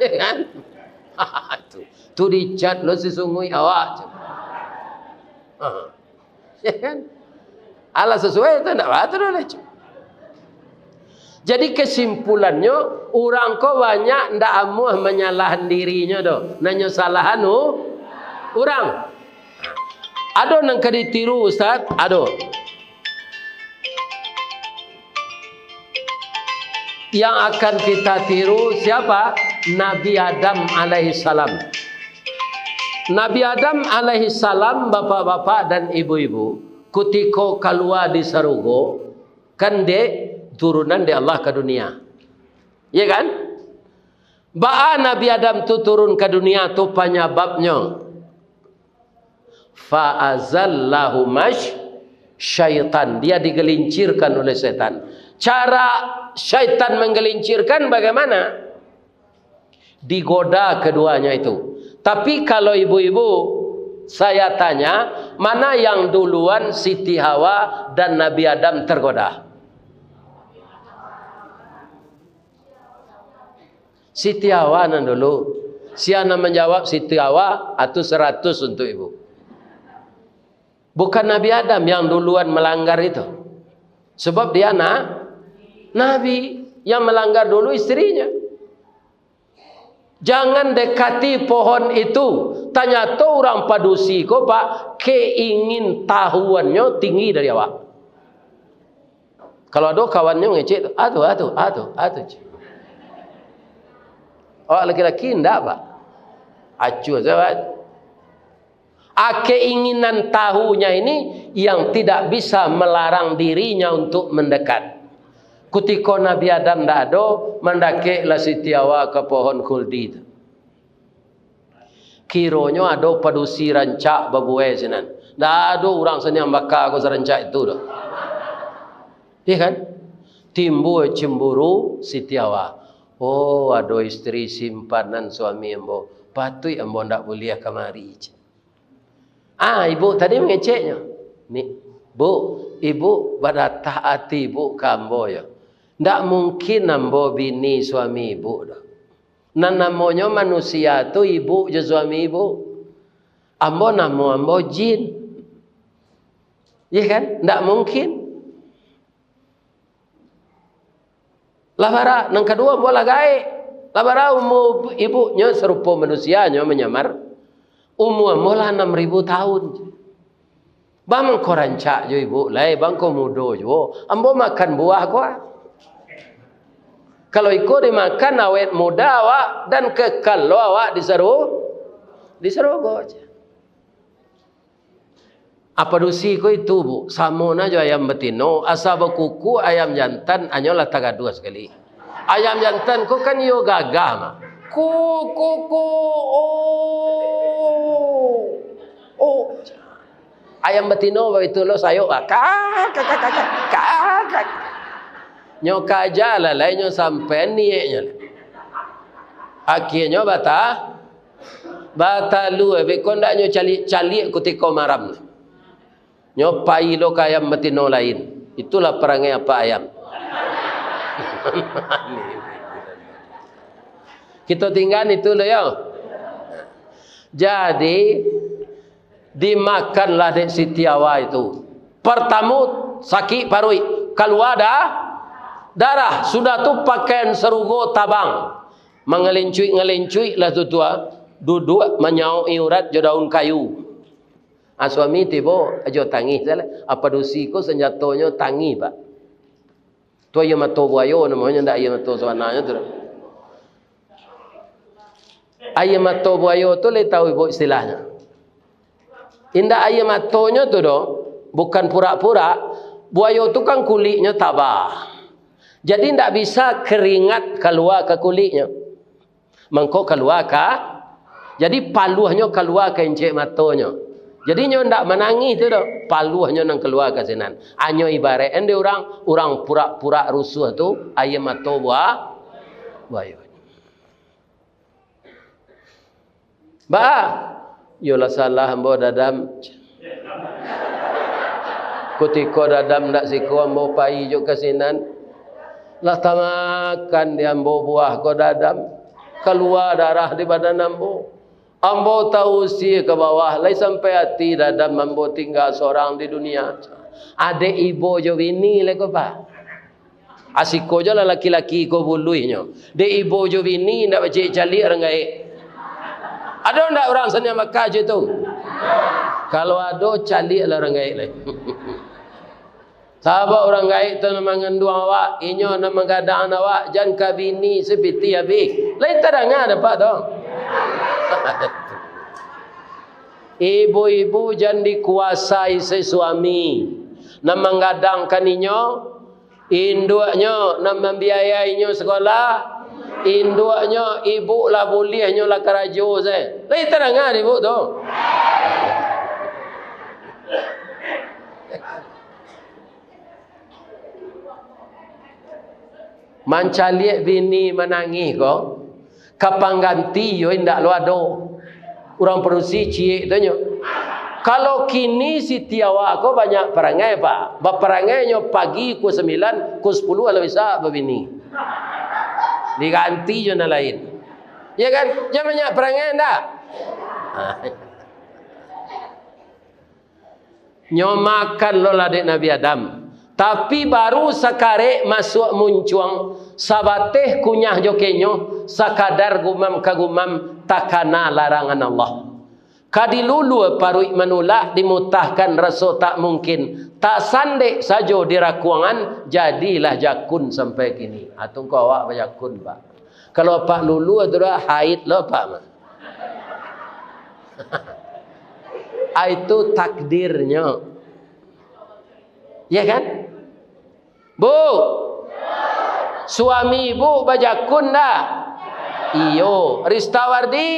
Iya kan? Tu, tu dicat lo sisunguik awak, ceh. Ha. Ya kan? Alah sasuai tu, ndak batul doh, Cuk. Jadi, kesimpulannyo, urang ko banyak ndak amuah manyalahan dirinyo doh. Nan nyo salahan u-, urang. Ado nan ka ditiru, Ustaz? Ado. Yang akan kita tiru siapa? Nabi Adam alaihissalam. Nabi Adam alaihissalam, bapak-bapak dan ibu-ibu, kutiko kalua di sarugo, kan dek turunan dek Allah ka dunia. Iya kan? Baa Nabi Adam tu turun ka dunia tu panyababnyo? Fa azallahuma Syaitan, dia digelincirkan oleh setan. Cara syaitan menggelincirkan bagaimana? Digoda keduanya itu. Tapi kalau ibu-ibu, saya tanya, mana yang duluan Siti Hawa dan Nabi Adam tergoda? Siti Hawa nan dulu. Sia nan manjawab Siti Hawa, atu saratus untuk ibu. Bukan Nabi Adam yang duluan melanggar itu. Sebab dia na-, Nabi, yang melanggar dulu istrinya. Jangan dekati pohon itu. Tanyato urang padusi ko, Pak, keingin tahuannyo tinggi dari awak. Kalau ado kawannyo ngecek tu, "Atu, atu, atu, atu," cek. Awak laki-laki indak, Pak. Acuah saja, Pak. Ah, keinginan tahunya ini yang tidak bisa melarang dirinya untuk mendekat. Kutiko Nabi Adam ndak ado, mandakeklah Siti Hawa ka pohon khuldi tu. Kironyo ado padusi rancak babuwai sinan. Ndak ado urang saniang baka ko sarancak itu doh. Iya kan? Timbua cemburu Siti Hawa. "Oh, ado istri simpanan suami ambo. Patuik ambo ndak buliah kamari," cek. Ah, ibu tadi mangeceknyo. Ni, Bu, ibu badatah ati ibu ka ambo yo. Ndak mungkin ambo bini suami ibu doh. Nan namonyo manusia tu ibu jo suami ibu. Ambo namo ambo jin. Iya kan? Ndak mungkin. Lah bara, nan kaduo ambo lah gaek. Lah bara umua ibunyo sarupo manusia, nyo manyamar. Umua ambo lah anam ribu tahun. Baa mangko rancak jo ibu lai, baa mangko mudo juo. Ambo makan buah ko ah. Kalau iko dimakan awet muda awak dan kekal lo awak di saru-, di sarugo. Apo dusi ko itu, Bu? Samo na jo ayam batino, asa bakuku ayam jantan, anyo lah tagaduah sakali. Ayam jantan ko kan iyo gagah mah. Ku, ku, ku, oh. Oh. Ayam batino baitu lo sayok, Pak. Kak, kak, kak, kak, kak, kak. Nyo kaja lah, lai nyo sampai nieknyo. Akhianyo bata-, batalua, beko ndak nyo caliak-caliak kutiko maram. Nyo pai lo ka ayam batino lain. Itulah parangai apak ayam. Kito tinggaan itu lo yo. Jadi, dimakanlah dek Siti Hawa itu. Partamo, sakik paruik, kalua da-, darah. Sudah tu pakaian sarugo tabang. Mangalincuik-ngalincuik lah tu, tu, ah. Duduak manyaok-i urat jo daun kayu. Ah, suami tibo, ajo tangih salah. Apo dusi ko sanjatonyo tangih, Pak. Tu aia mato buayo namonyo, ndak aia mato sabananyo tu doh. Aia mato buayo tu lai tahu ibu istilahnyo? Indak aia matonyo tu doh, bukan purak-purak. Buayo tu kan kuliknyo taba. Jadi ndak bisa keringat kalua ka kuliknyo. Mangko kalua ka, jadi paluahnyo kalua ka incek matonyo. Jadi nyo ndak manangih tu doh, paluahnyo nan kalua ka sinan. Anyo ibaraik-an dek urang, urang purak-purak rusuah tu, aia mato bua-, buayo. Ba, Yolah salah ambo Dadam. Kutiko Dadam ndak siko ambo pai jo ka sinan. Lah tamakan di ambo buah ko Dadam. Kalua darah di badan ambo. Ambo tausia ka bawah, lai sampai ati Dadam ambo tingga sorang di dunia. Adek ibo jo bini lai ko, Pak. Asiko jo lah laki-laki ko buluihnyo. Dek ibo jo bini ndak bacaliak-caliak urang gaek. Ado ndak urang saniang baka jo tu? Kalau ado, caliaklah urang gaek lai. Sabab urang gaek tu nan manganduang awak, inyo nan manggadang awak, jan ka bini sapiti abih. Lai tadanga dek apak tu? Ibu-ibu jan dikuasai se suami. Nan manggadangkan inyo, induaknyo, nan mambiayai inyo sakolah, induaknyo, ibu lah buliah nyo lah karajo se. Lai tadanga dek ibu tu? Mancaliak bini manangih ko, ka pangganti yo indak lo ado. Urang padusi ciek tu nyo. Kalau kini Siti awak ko banyak parangai, Pak. Baparangai nyo pagi pukua sambilan, pukua sapuluah lah bisa babini. Diganti jo nan lain. Ya kan? Jan banyak parangai ndak? Nyo makan lo lah dek Nabi Adam. Tapi baru sakarek masuak muncuang, sabateh kunyah jo kenyo, sakadar gumam ka gumam, takana larangan Allah. Ka dilulua paruik manulak, dimutahkan raso tak mungkin, tasandek sajo di rakuangan, jadilah jakun sampai kini. Atungko awak bajakun, Pak. Kalau Apak lulua tu dah haid lo Apak mah. Ah, itu takdirnyo. Ya kan? Bu, suami ibu bajakun ndak? Iyo. Ristawardi?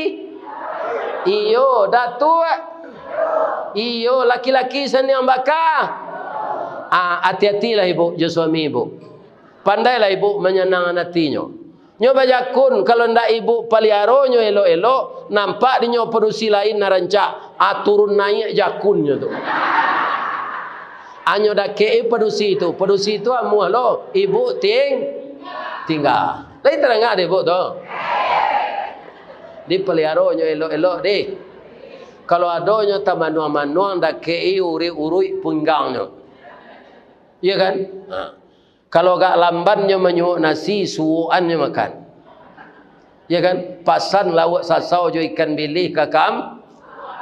Iyo. Datuak? Iyo. Laki-laki saniang baka? Ah, ati-atilah ibu jo suami ibu. Pandailah ibu manyanangkan atinyo. Nyo bajakun, kalau ndak ibu paliaronyo elok-elok, nampak dinyo padusi lain nan rancak, ah, turun naiak jakunnyo tu. Anyo dakek-i padusi tu, padusi tu amuah lo, ibu ting-, tingga. Lai tarangah dek ibu tu? Dipaliaronyo elok-elok deh. Kalau adonyo tamanuang-manuang, dakek-i uruik-uruik punggangnyo. Iya kan? Ha. Kalau agak lambannyo manyuok nasi, suokannyo makan. Ya kan? Pasan lauak sasau jo ikan bilih ka kam-,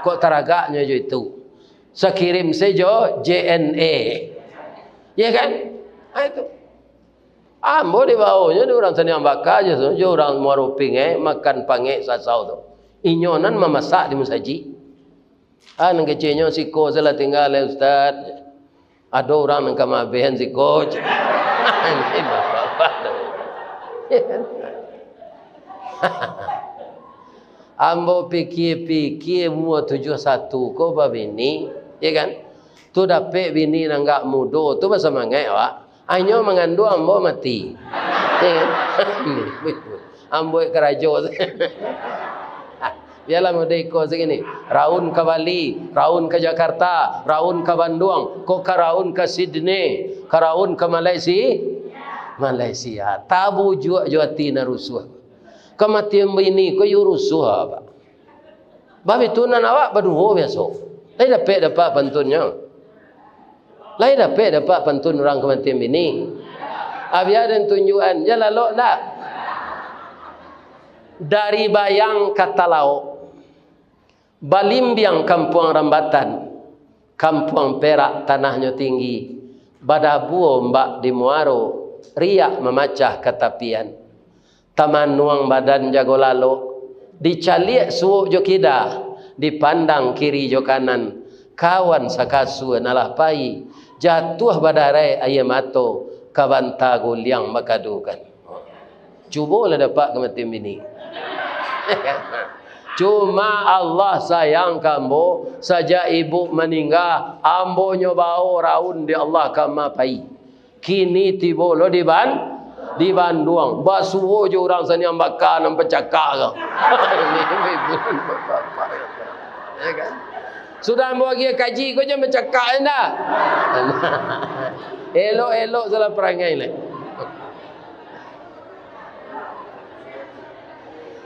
kok taragaknyo jo itu. Sakirim se jo J N E. Ya kan? Ah, itu. Ambo dibaonyo di urang Saniang Baka jo, jo urang Muaro Pingek, makan pangek sasau tu. Inyo nan mamasak di musajik. Ah, nan keceknyo siko salah tingga lai, Ustaz. Ado urang nan ka maabehan siko, cek. Ambo pikia-pikia, umua tujuah satu ko babini, ya kan? Tu dapek bini nan agak mudo, tu basamangaik awak. Inyo manganduang ambo mati. Ya kan? Ambo karajo. Bialah mode iko sagini. Raun ka Bali, raun ka Jakarta, raun ka Banduang, ko ka raun ka Sydney, ka raun ka Malaysia. Malaysia. Tabujuak jo ati nan rusuah. Kamatian bini ko yo rusuah, Pak. Bab itu nan awak baduo biaso. Lai dapek dapek pantunnyo. Lai dapek dapek pantun urang kamatian bini. Abia den tunjuakan, jan lalok ndak? Dari Bayang ka Talaok, Balimbiang Kampuang Rambatan, Kampuang Perak tanahnyo tinggi, badabua ombak di muaro, riak mamacah ka tapian. Tamanuang badan jago lalok, dicaliak suok jo kida, dipandang kiri jo kanan, kawan sakasua nan lah pai, jatuah badarai aia mato, ka banta guliang bakadukan. Cubolah dapek kamatian bini. Cuma Allah sayang ka ambo, sajak ibu maningga, ambonyo bao raun di Allah ka ma pai. Kini tibo lo di Ban-, di Banduang. Basuo jo urang Saniang Baka nan pacakak ko. Ya kan? Sudah ambo agiah kaji ko, jan bacakak ndak? Elok-elok salah parangai lai.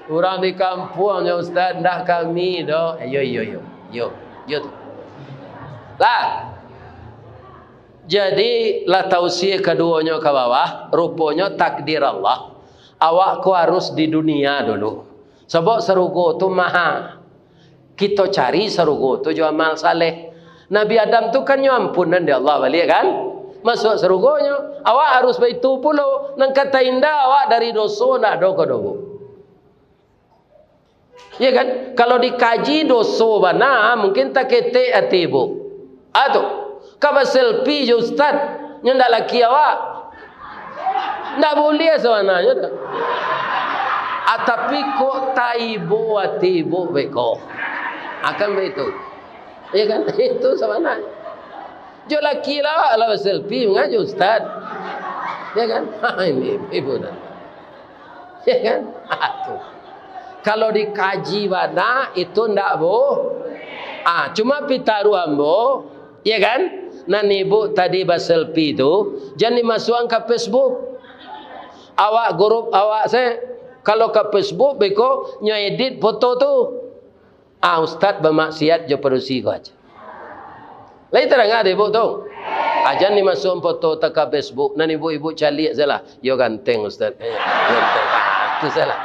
Urang di kampuang nyo, Ustaz, ndak kami doh. Iyo, iyo, iyo. Iyo, iyo tu. Lah. Jadi, lah tausia kaduonyo ka bawah, ruponyo takdir Allah. Awak ko harus di dunia dulu. Sabab sarugo tu maha. Kito cari sarugo tu jo amal saleh. Nabi Adam tu kan nyo ampunan dek Allah baliak kan? Masuak sarugonyo. Awak harus baitu pulo. Nan ka tainda awak dari doso ndak ado ko doh, Bu. Ya kan? Kalau dikaji doso bana, mungkin taketek ati ibu. Ah tu, ka baselfie jo ustaz, nyo ndak laki awak. Ndak buliah sabananyo tu. Ah, tapi kok taibo ati ibu beko. Akan baitu. Ya kan? Itu sabananyo. Jo laki lah awak lah baselfie, manga jo ustaz. Ya kan? Ini ibu dan. Ya kan? Ah, tu. Kalau dikaji bana, itu ndak bu. Ah, cuma pitaruah ambo, ya kan? Nan ibu tadi baselfie tu, jan dimasuakan ka Facebook. Awak grup awak se, kalau ka Facebook beko nyo edit foto tu. Ah, ustaz bamaksiat jo padusi ko aja. Lai tadanga dek ibu tu? Ajan dimasuakan foto tu ka Facebook, nan ibu-ibu caliak salah. Yo ganteng ustaz. Eh, ganteng. Ah, tu salah.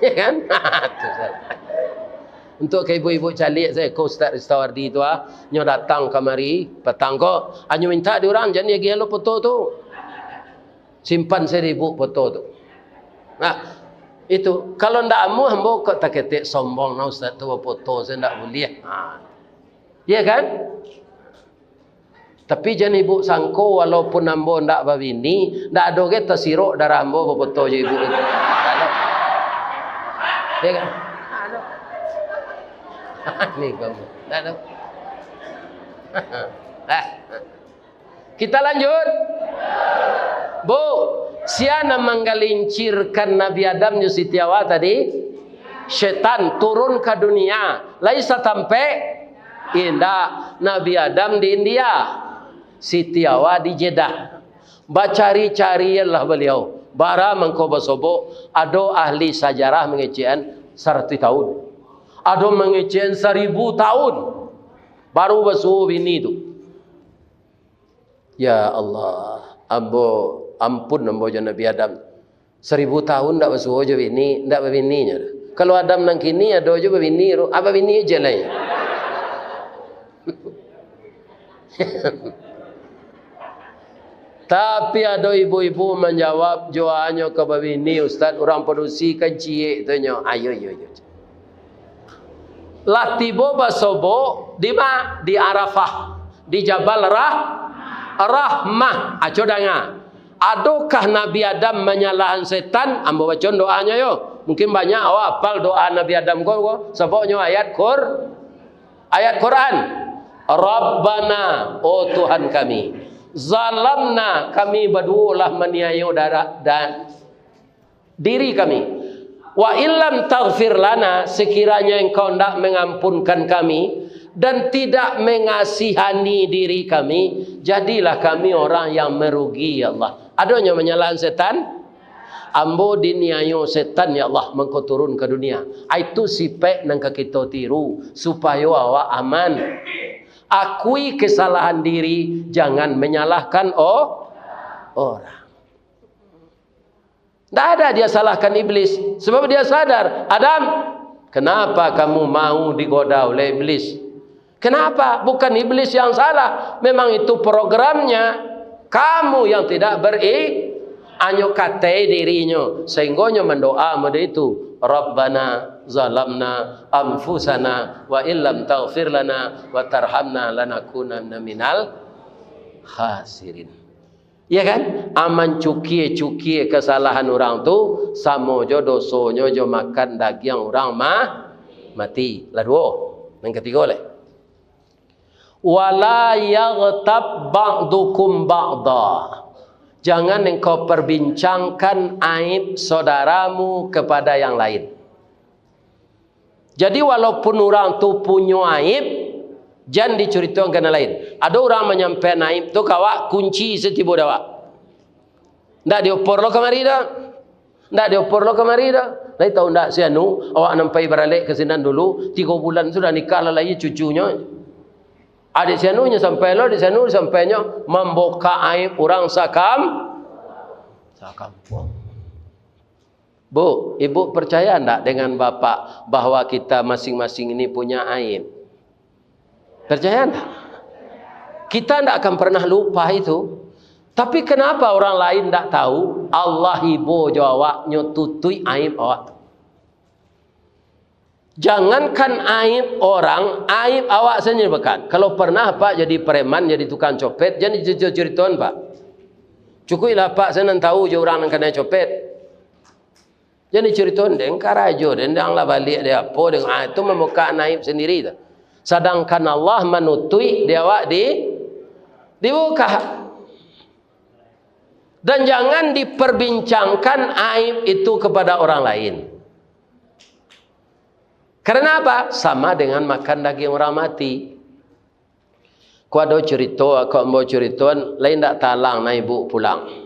Ya kan? Ah, tu salah. Untuk ka ibu-ibu caliak sajo, ko Ustaz Ristawardi tu ah, nyo datang kamari patang ko, anyo mintak di urang, jan diagiah lo foto tu. Simpan sajo ibu foto tu. Nah, itu. Kalau ndak amuah, ambo kok taketek sombong, nah, ustaz tu bafoto sajo ndak buliah. Ha. Iya kan? Tapi jan ibu sangko, walaupun ambo ndak babini, ndak ado ge tasirok darah ambo bafoto jo ibu tu. Ndak ado. Iya kan? Ndak ado. Ni kamu. Ndak ado. Dah. Kita lanjut. Bu, sia nan manggalincirkan Nabi Adam jo Siti Hawa tadi? Setan turun ka dunia. Lai satampek? Indak. Nabi Adam di India, Siti Hawa di Jeddah. Bacari-carilah baliau. Bara mangko basobok, ado ahli sajarah mangecekan saratuih tahun. Ado mangecekan saribu tahun. Baru basuo bini tu. Ya Allah, ambo, ampun ambo jo Nabi Adam. Saribu tahun ndak basuo jo bini, ndak babini nyo. Kalau Adam nan kini ado jo babini, ru-, ah, babini je lah nyo. Tapi ado ibu-ibu manjawab, "Juanyo ka babini, Ustaz, urang padusi kan ciek tu nyo." Ayo, yo, yo. Lah tibo basobok di ma? Di Arafah, di Jabal Rah-, Rahmah. Aco danga. Adokah Nabi Adam manyalahan setan? Ambo bacon doanyo yo. Mungkin banyak awak apal doa Nabi Adam ko, ko. Sabab nyo ayat Qur-, ayat Quran. "Rabbana, oh Tuhan kami, zalamna, kami baduo lah maniayo darah dan diri kami. Wa illam taghfir lana, sekiranya Engkau ndak mengampunkan kami dan tidak mengasihani diri kami, jadilah kami orang yang merugi, ya Allah." Adonyo manyalahan setan? "Ambo diniayo setan, ya Allah, mangko turun ka dunia." Itu sipek nan ka kito tiru, supayo awak aman. Akui kesalahan diri, jangan menyalahkan o-, orang. Ndak ada dia salahkan iblis, sebab dia sadar, "Adam, kenapa kamu mau digoda oleh iblis? Kenapa? Bukan iblis yang salah, memang itu programnya. Kamu yang tidak beri-," anyo katai dirinyo, sehinggonyo mandoa model itu, "Rabbana zalamna anfusana wa illam taghfir lana wa tarhamna lanakunanna minal khasirin." Iya kan? Aman cukie-cukie kasalahan urang tu, samo jo dosonyo jo makan dagiang urang ma-, mati. Lah duo. Nan katigo lai. "Wala yaghtab ba'dukum ba'da." Jangan engkau perbincangkan aib saudaramu kepada yang lain. Jadi, walaupun urang tu punyo aib, jan dicuritoan ka nan lain. Ado urang manyampaian aib tu ka awak, kunci satibo di awak. Ndak diopor lo kamari doh. Ndak diopor lo kamari doh. Lai tahu ndak si anu, awak nan pai baralek ka sinan dulu, tigo bulan sudah nikah lah lahia cucunyo. Adik si anu nyo sampai lo, adik si anu disampainyo, mambokak aib urang sakam-, sakampuang. Bu, ibu percaya ndak dengan bapak bahwa kita masing-masing ini punya aib? Percaya ndak? Kita ndak akan pernah lupa itu. Tapi kenapa orang lain ndak tahu? Allah ibo jo awak, nyo tutuik aib awak tu. Jangankan aib orang, aib awak sendiri bahkan. Kalau pernah Pak jadi preman, jadi tukang copet, jan dicerito-ceritoan, Pak. Cukuiklah Pak, sajo nan tahu jo urang nan kanai copet. Jan diceritoan, den karajo, den, den lah baliak, den apo, den, ah, itu mambukak aib sendiri tu. Sadangkan Allah manutuik di awak di, dibuka. Dan jangan diperbincangkan aib itu kepada orang lain. Karena apa? Sama dengan makan daging orang mati. Ko ado curito, ko ambo curitoan, lai ndak talang na ibu pulang.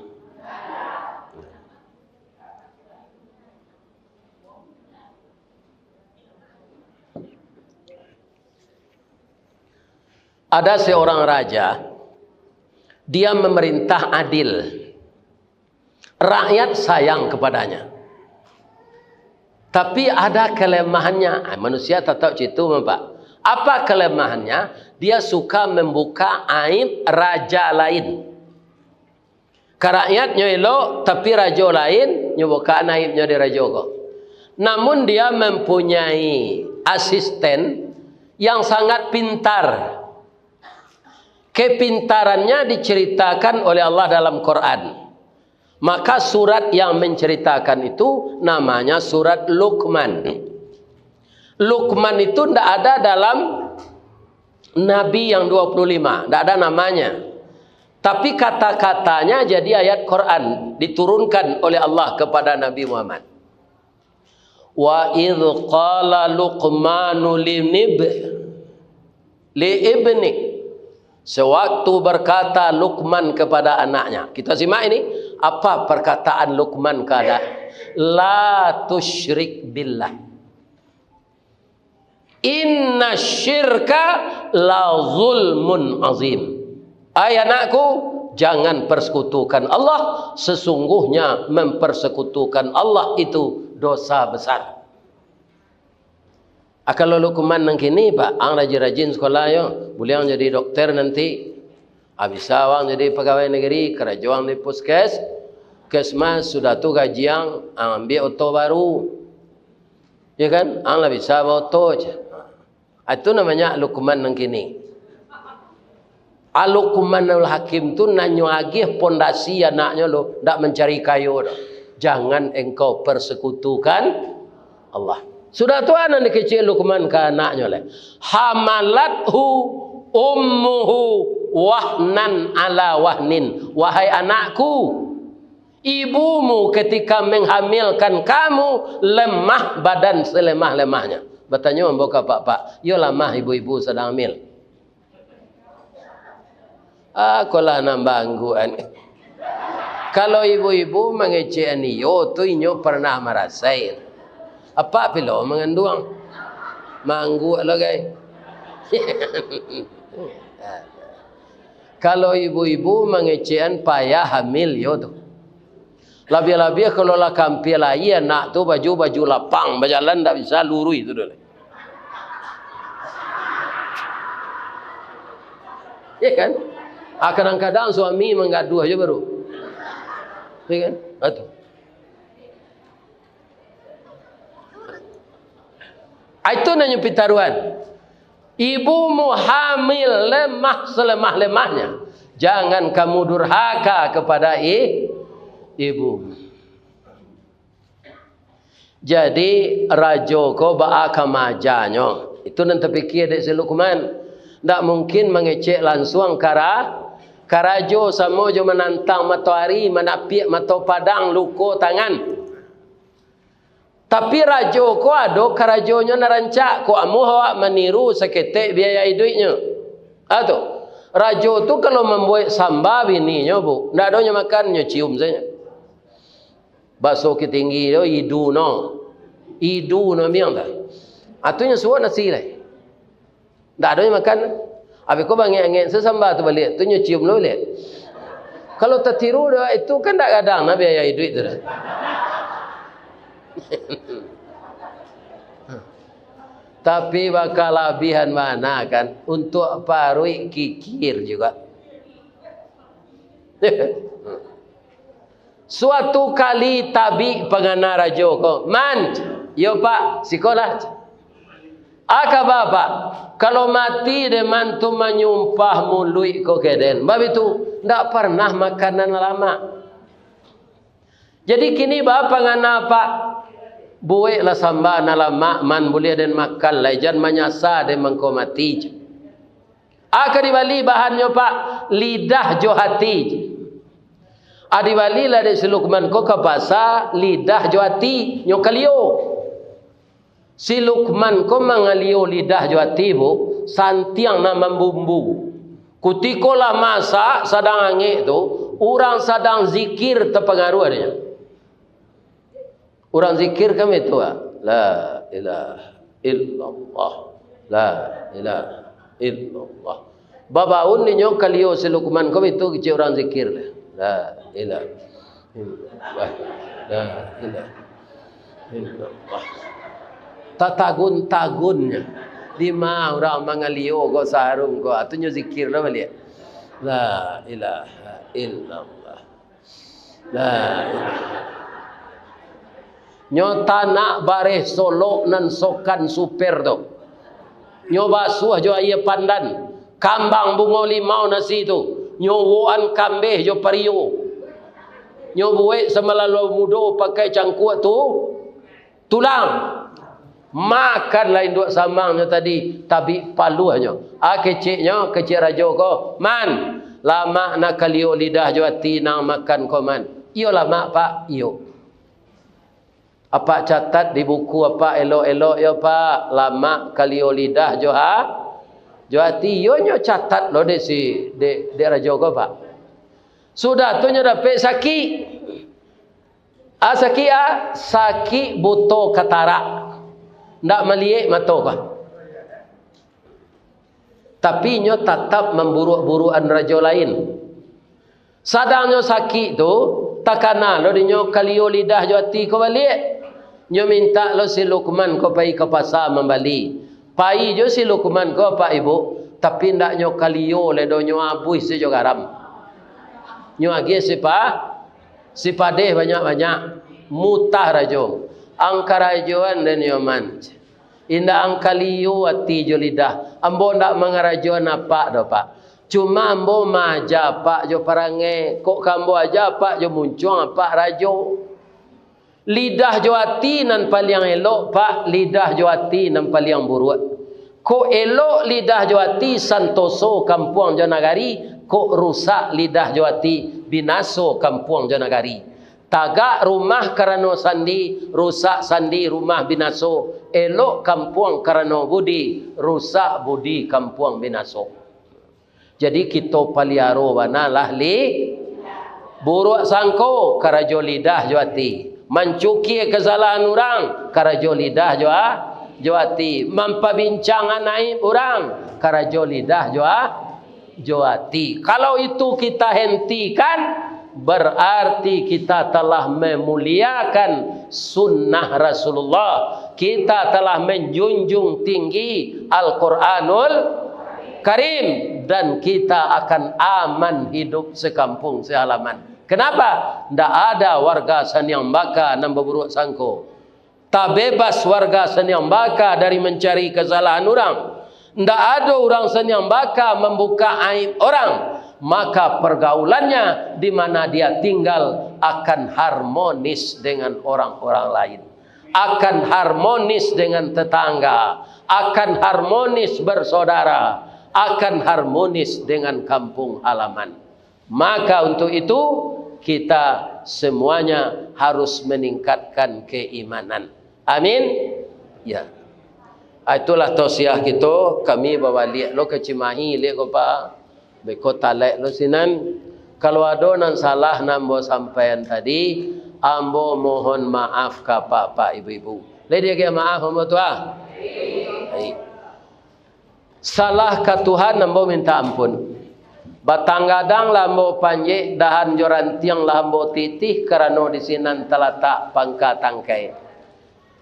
Ada seorang raja, dia memerintah adil. Rakyat sayang kepadanya. Tapi ada kelemahannya. Ah, manusia tatap citu, Pak. Apa kelemahannya? Dia suka membuka aib raja lain. Ka rakyatnyo elok, tapi rajo lain, nyo bukaan aibnyo di rajo ko. Namun dia mempunyai asisten yang sangat pintar. Kepintarannya diceritakan oleh Allah dalam Quran. Maka surat yang menceritakan itu namanya surat Luqman. Luqman itu ndak ada dalam Nabi yang dua puluh lima, ndak ada namanya. Tapi kata-katanya jadi ayat Quran diturunkan oleh Allah kepada Nabi Muhammad. "Wa idz qala Luqmanu linib-, li ibni." Sewaktu berkata Luqman kepada anaknya. Kita simak ini, apa perkataan Luqman kepada, "La tusyrik billah. Inna syirka la zulmun azim." Ai anakku, jangan persekutukan Allah, sesungguhnya mempersekutukan Allah itu dosa besar. Ah, kalau Luqman nan kini, Pak, ang rajin-rajin sekolah yo, buliah ang jadi dokter nanti. Ah, bisa ang jadi pegawai negeri, karajo ang di puskes, kesmas, sudah tu gaji ang, ang ambiak oto baru. Ya kan? Ang lah bisa baoto je. Ah, itu namanya Luqman nan kini. Luqmanul Hakim tu nan nyo agiah pondasi anaknyo lo, ndak mancari kayo doh. Jangan engkau persekutukan Allah. Sudah tu, anak dikecek Luqman ka anaknyo lai. "Hamalathu ummuhu wahnan ala wahnin." Wahai anakku, ibumu ketika menghamilkan kamu lemah badan selemah-lemahnya. Batanyo ambo ka apak-apak, iyo lamah ibu-ibu sadang hamil? Ah, kolah nan baangguan. Kalau ibu-ibu mangecekan iyo tu, inyo pernah marasai. Apak pilo manganduang. Maangguak lo, gai. Kalau ibu-ibu mangecekan payah hamil iyo tu. Labiah-labiah kalau lah ka ampia lahia anak tu, baju, baju lapang, bajalan ndak bisa luruih tu doh. Ya kan? Ah, kadang-kadang suami manggaduah jo baru. Ya kan? Ah, tu. Ah, itu namanya pitaruan. Ibumu hamil lemah selemah-lemahnya. Jangan kamu durhaka kepada i-, ibumu. Jadi, rajo ko baa ka maajanyo? Itu nan tapikia dek si Luqman. Ndak mungkin mangecek lansuang ka ra-, ka rajo, samo jo manantang matoari, manapiak mato padang, luko tangan. Tapi rajo ko ado karajonyo nan rancak, kok amuah awak maniru saketek biaya iduiknyo. Ah, tu. Rajo tu kalau mambuek samba bininyo, Bu, ndak ado nyo makan, nyo cium sajo. Baso Bukittinggi tu, idu no. Idu no biang tu. Ah, tu nyo suok nasi lai. Ndak ado nyo makan. Abih ko bangek-angek se samba tu baliak, tu nyo cium lo baliak. Kalau tatiru doh itu kan ndak gadang nah biaya iduik tu doh. Tapi bakalabihan bana kan, untuak paruik kikir juga. Suatu kali tabik pangana rajo ko, "Man," "Iyo, Pak." "Sikolah." "Aka baa, Pak?" "Kalau mati dek man tu manyumpah muluik ko ka den, baitu, ndak parnah makan nan lamak. Jadi kini baa pangana, Pak?" "Bueklah samba nan lamak, Man, buliah den makan lai, jan manyasa den mangko mati." Aka dibali bahannyo, Pak, lidah jo hati. Adi balilah dek si Lukman ko ka pasa lidah jo ati, nyo kalio. Si Lukman ko mangalio lidah jo ati, Bu, santiang nan mambumbu. Kutiko lah masak, sadang angek tu, urang sadang zikir tapangaruah dek nyo. Urang zikir kan baitu, ah. La ilaha illallah. La ilaha illallah. Babaun inyo kalio si Lukman ko baitu kecek urang zikir. La ilaha illallah. La ilaha illallah. Tatagun-tagunnyo. Dima urang mangalio ko sarung ko, atunyo zikir lah baliak. La ilaha illallah. Nah, nyo tanak bareh Solok nan sokan super tu. Nyo basuah jo aia pandan, kambang bungo limau nasi tu, nyo uwokan kambeh jo pario. Nyo buek samalam mudo pakai cangkuak tu, tulang. Makanlah induak samangnyo tadi, tabik paluahnyo. Ah, keceknyo, kecek rajo ko, "Man, lamak nak kalio lidah jo ati nan makan ko, Man?" "Iyo lamak, Pak." "Iyo." Apak catat di buku apak elok-elok yo, Pak. Lamak kalio lidah jo ha-, jo ati. Iyo nyo catat lo dek si, dek, dek rajo ko, Pak. Sudah tu nyo dapek sakik. Ah, sakik, ah, sakik buto katarak. Ndak maliek mato ko. Tapi inyo tatap mamburuak-buruakan rajo lain. Sadang nyo sakik tu, takana lo dinyo kalio lidah jo ati ko baliak. Nyo mintak lo si Lukman ko pai ka pasa mambali. Pai jo si Lukman ko, Pak Ibu, tapi ndak nyo kalio lai doh, nyo abuih se jo garam. Nyo agiah sipa-, sipadeh banyak-banyak, mutah rajo. Ang karajoan den yo, Man. Indak ang kalio ati jo lidah. Ambo ndak mangarajoan apak doh, Pak. Cuma ambo maaja apak jo parangai. Kok ka ambo aja apak jo muncuang apak rajo. Lidah jo ati nan paliang elok, Pak, lidah jo ati nan paliang buruak. Kok elok lidah jo ati, santoso kampuang jo nagari, kok rusak lidah jo ati, binaso kampuang jo nagari. Tagak rumah karano sandi, rusak sandi rumah binaso, elok kampuang karano budi, rusak budi kampuang binaso. Jadi, kito paliaro bana lah li-, buruak sangko, karajo lidah jo ati. Mancukia kasalahan urang, karajo lidah jo a-, jo ati. Mampabincangan aib urang, karajo lidah jo a-, jo ati. Kalau itu kita hentikan, berarti kita telah memuliakan sunnah Rasulullah. Kita telah menjunjung tinggi Al-Quranul Karim, dan kita akan aman hidup sekampung sehalaman. Kenapa? Ndak ada warga Saniang Baka nan baburuak sangko. Tabebas warga Saniang Baka dari mancari kasalahan urang. Ndak ado urang Saniang Baka mambuka aib orang, maka pergaulannya di mana dia tinggal akan harmonis dengan orang-orang lain, akan harmonis dengan tetangga, akan harmonis bersaudara, akan harmonis dengan kampung halaman. Maka untuk itu, kita semuanya harus meningkatkan keimanan. Amin. Ya. Ah, itulah tausiah kito, kami babaliak lo ka Cimahi liak ko, Pak. Beko talek lo sinan. Kalau ado nan salah nan ambo sampaian tadi, ambo mohon maaf ka apak-apak, ibu-ibu. Lai diagiah maaf ambo tu, ah? Baik. Salah ka Tuhan ambo minta ampun. Batang gadang lah ambo panjek, dahan jo rantiang lah ambo titih, karano di sinan talatak pangka tangkai.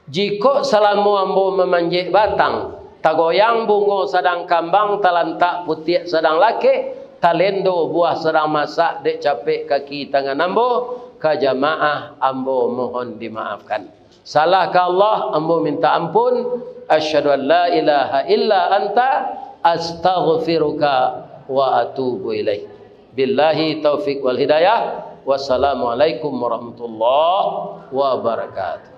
Jikok salamo ambo mamanjek batang, tagoyang bungo sadang kambang, talantak putiak sadang lakek, talendo buah sadang masak dek capek kaki tangan ambo, ka jamaah ambo mohon dimaafkan. Salah ka Allah, ambo minta ampun. Asyhadu an la ilaha illa anta, astaghfiruka wa atubu ilaik. Billahi taufik wal hidayah. Wassalamualaikum warahmatullahi wabarakatuh.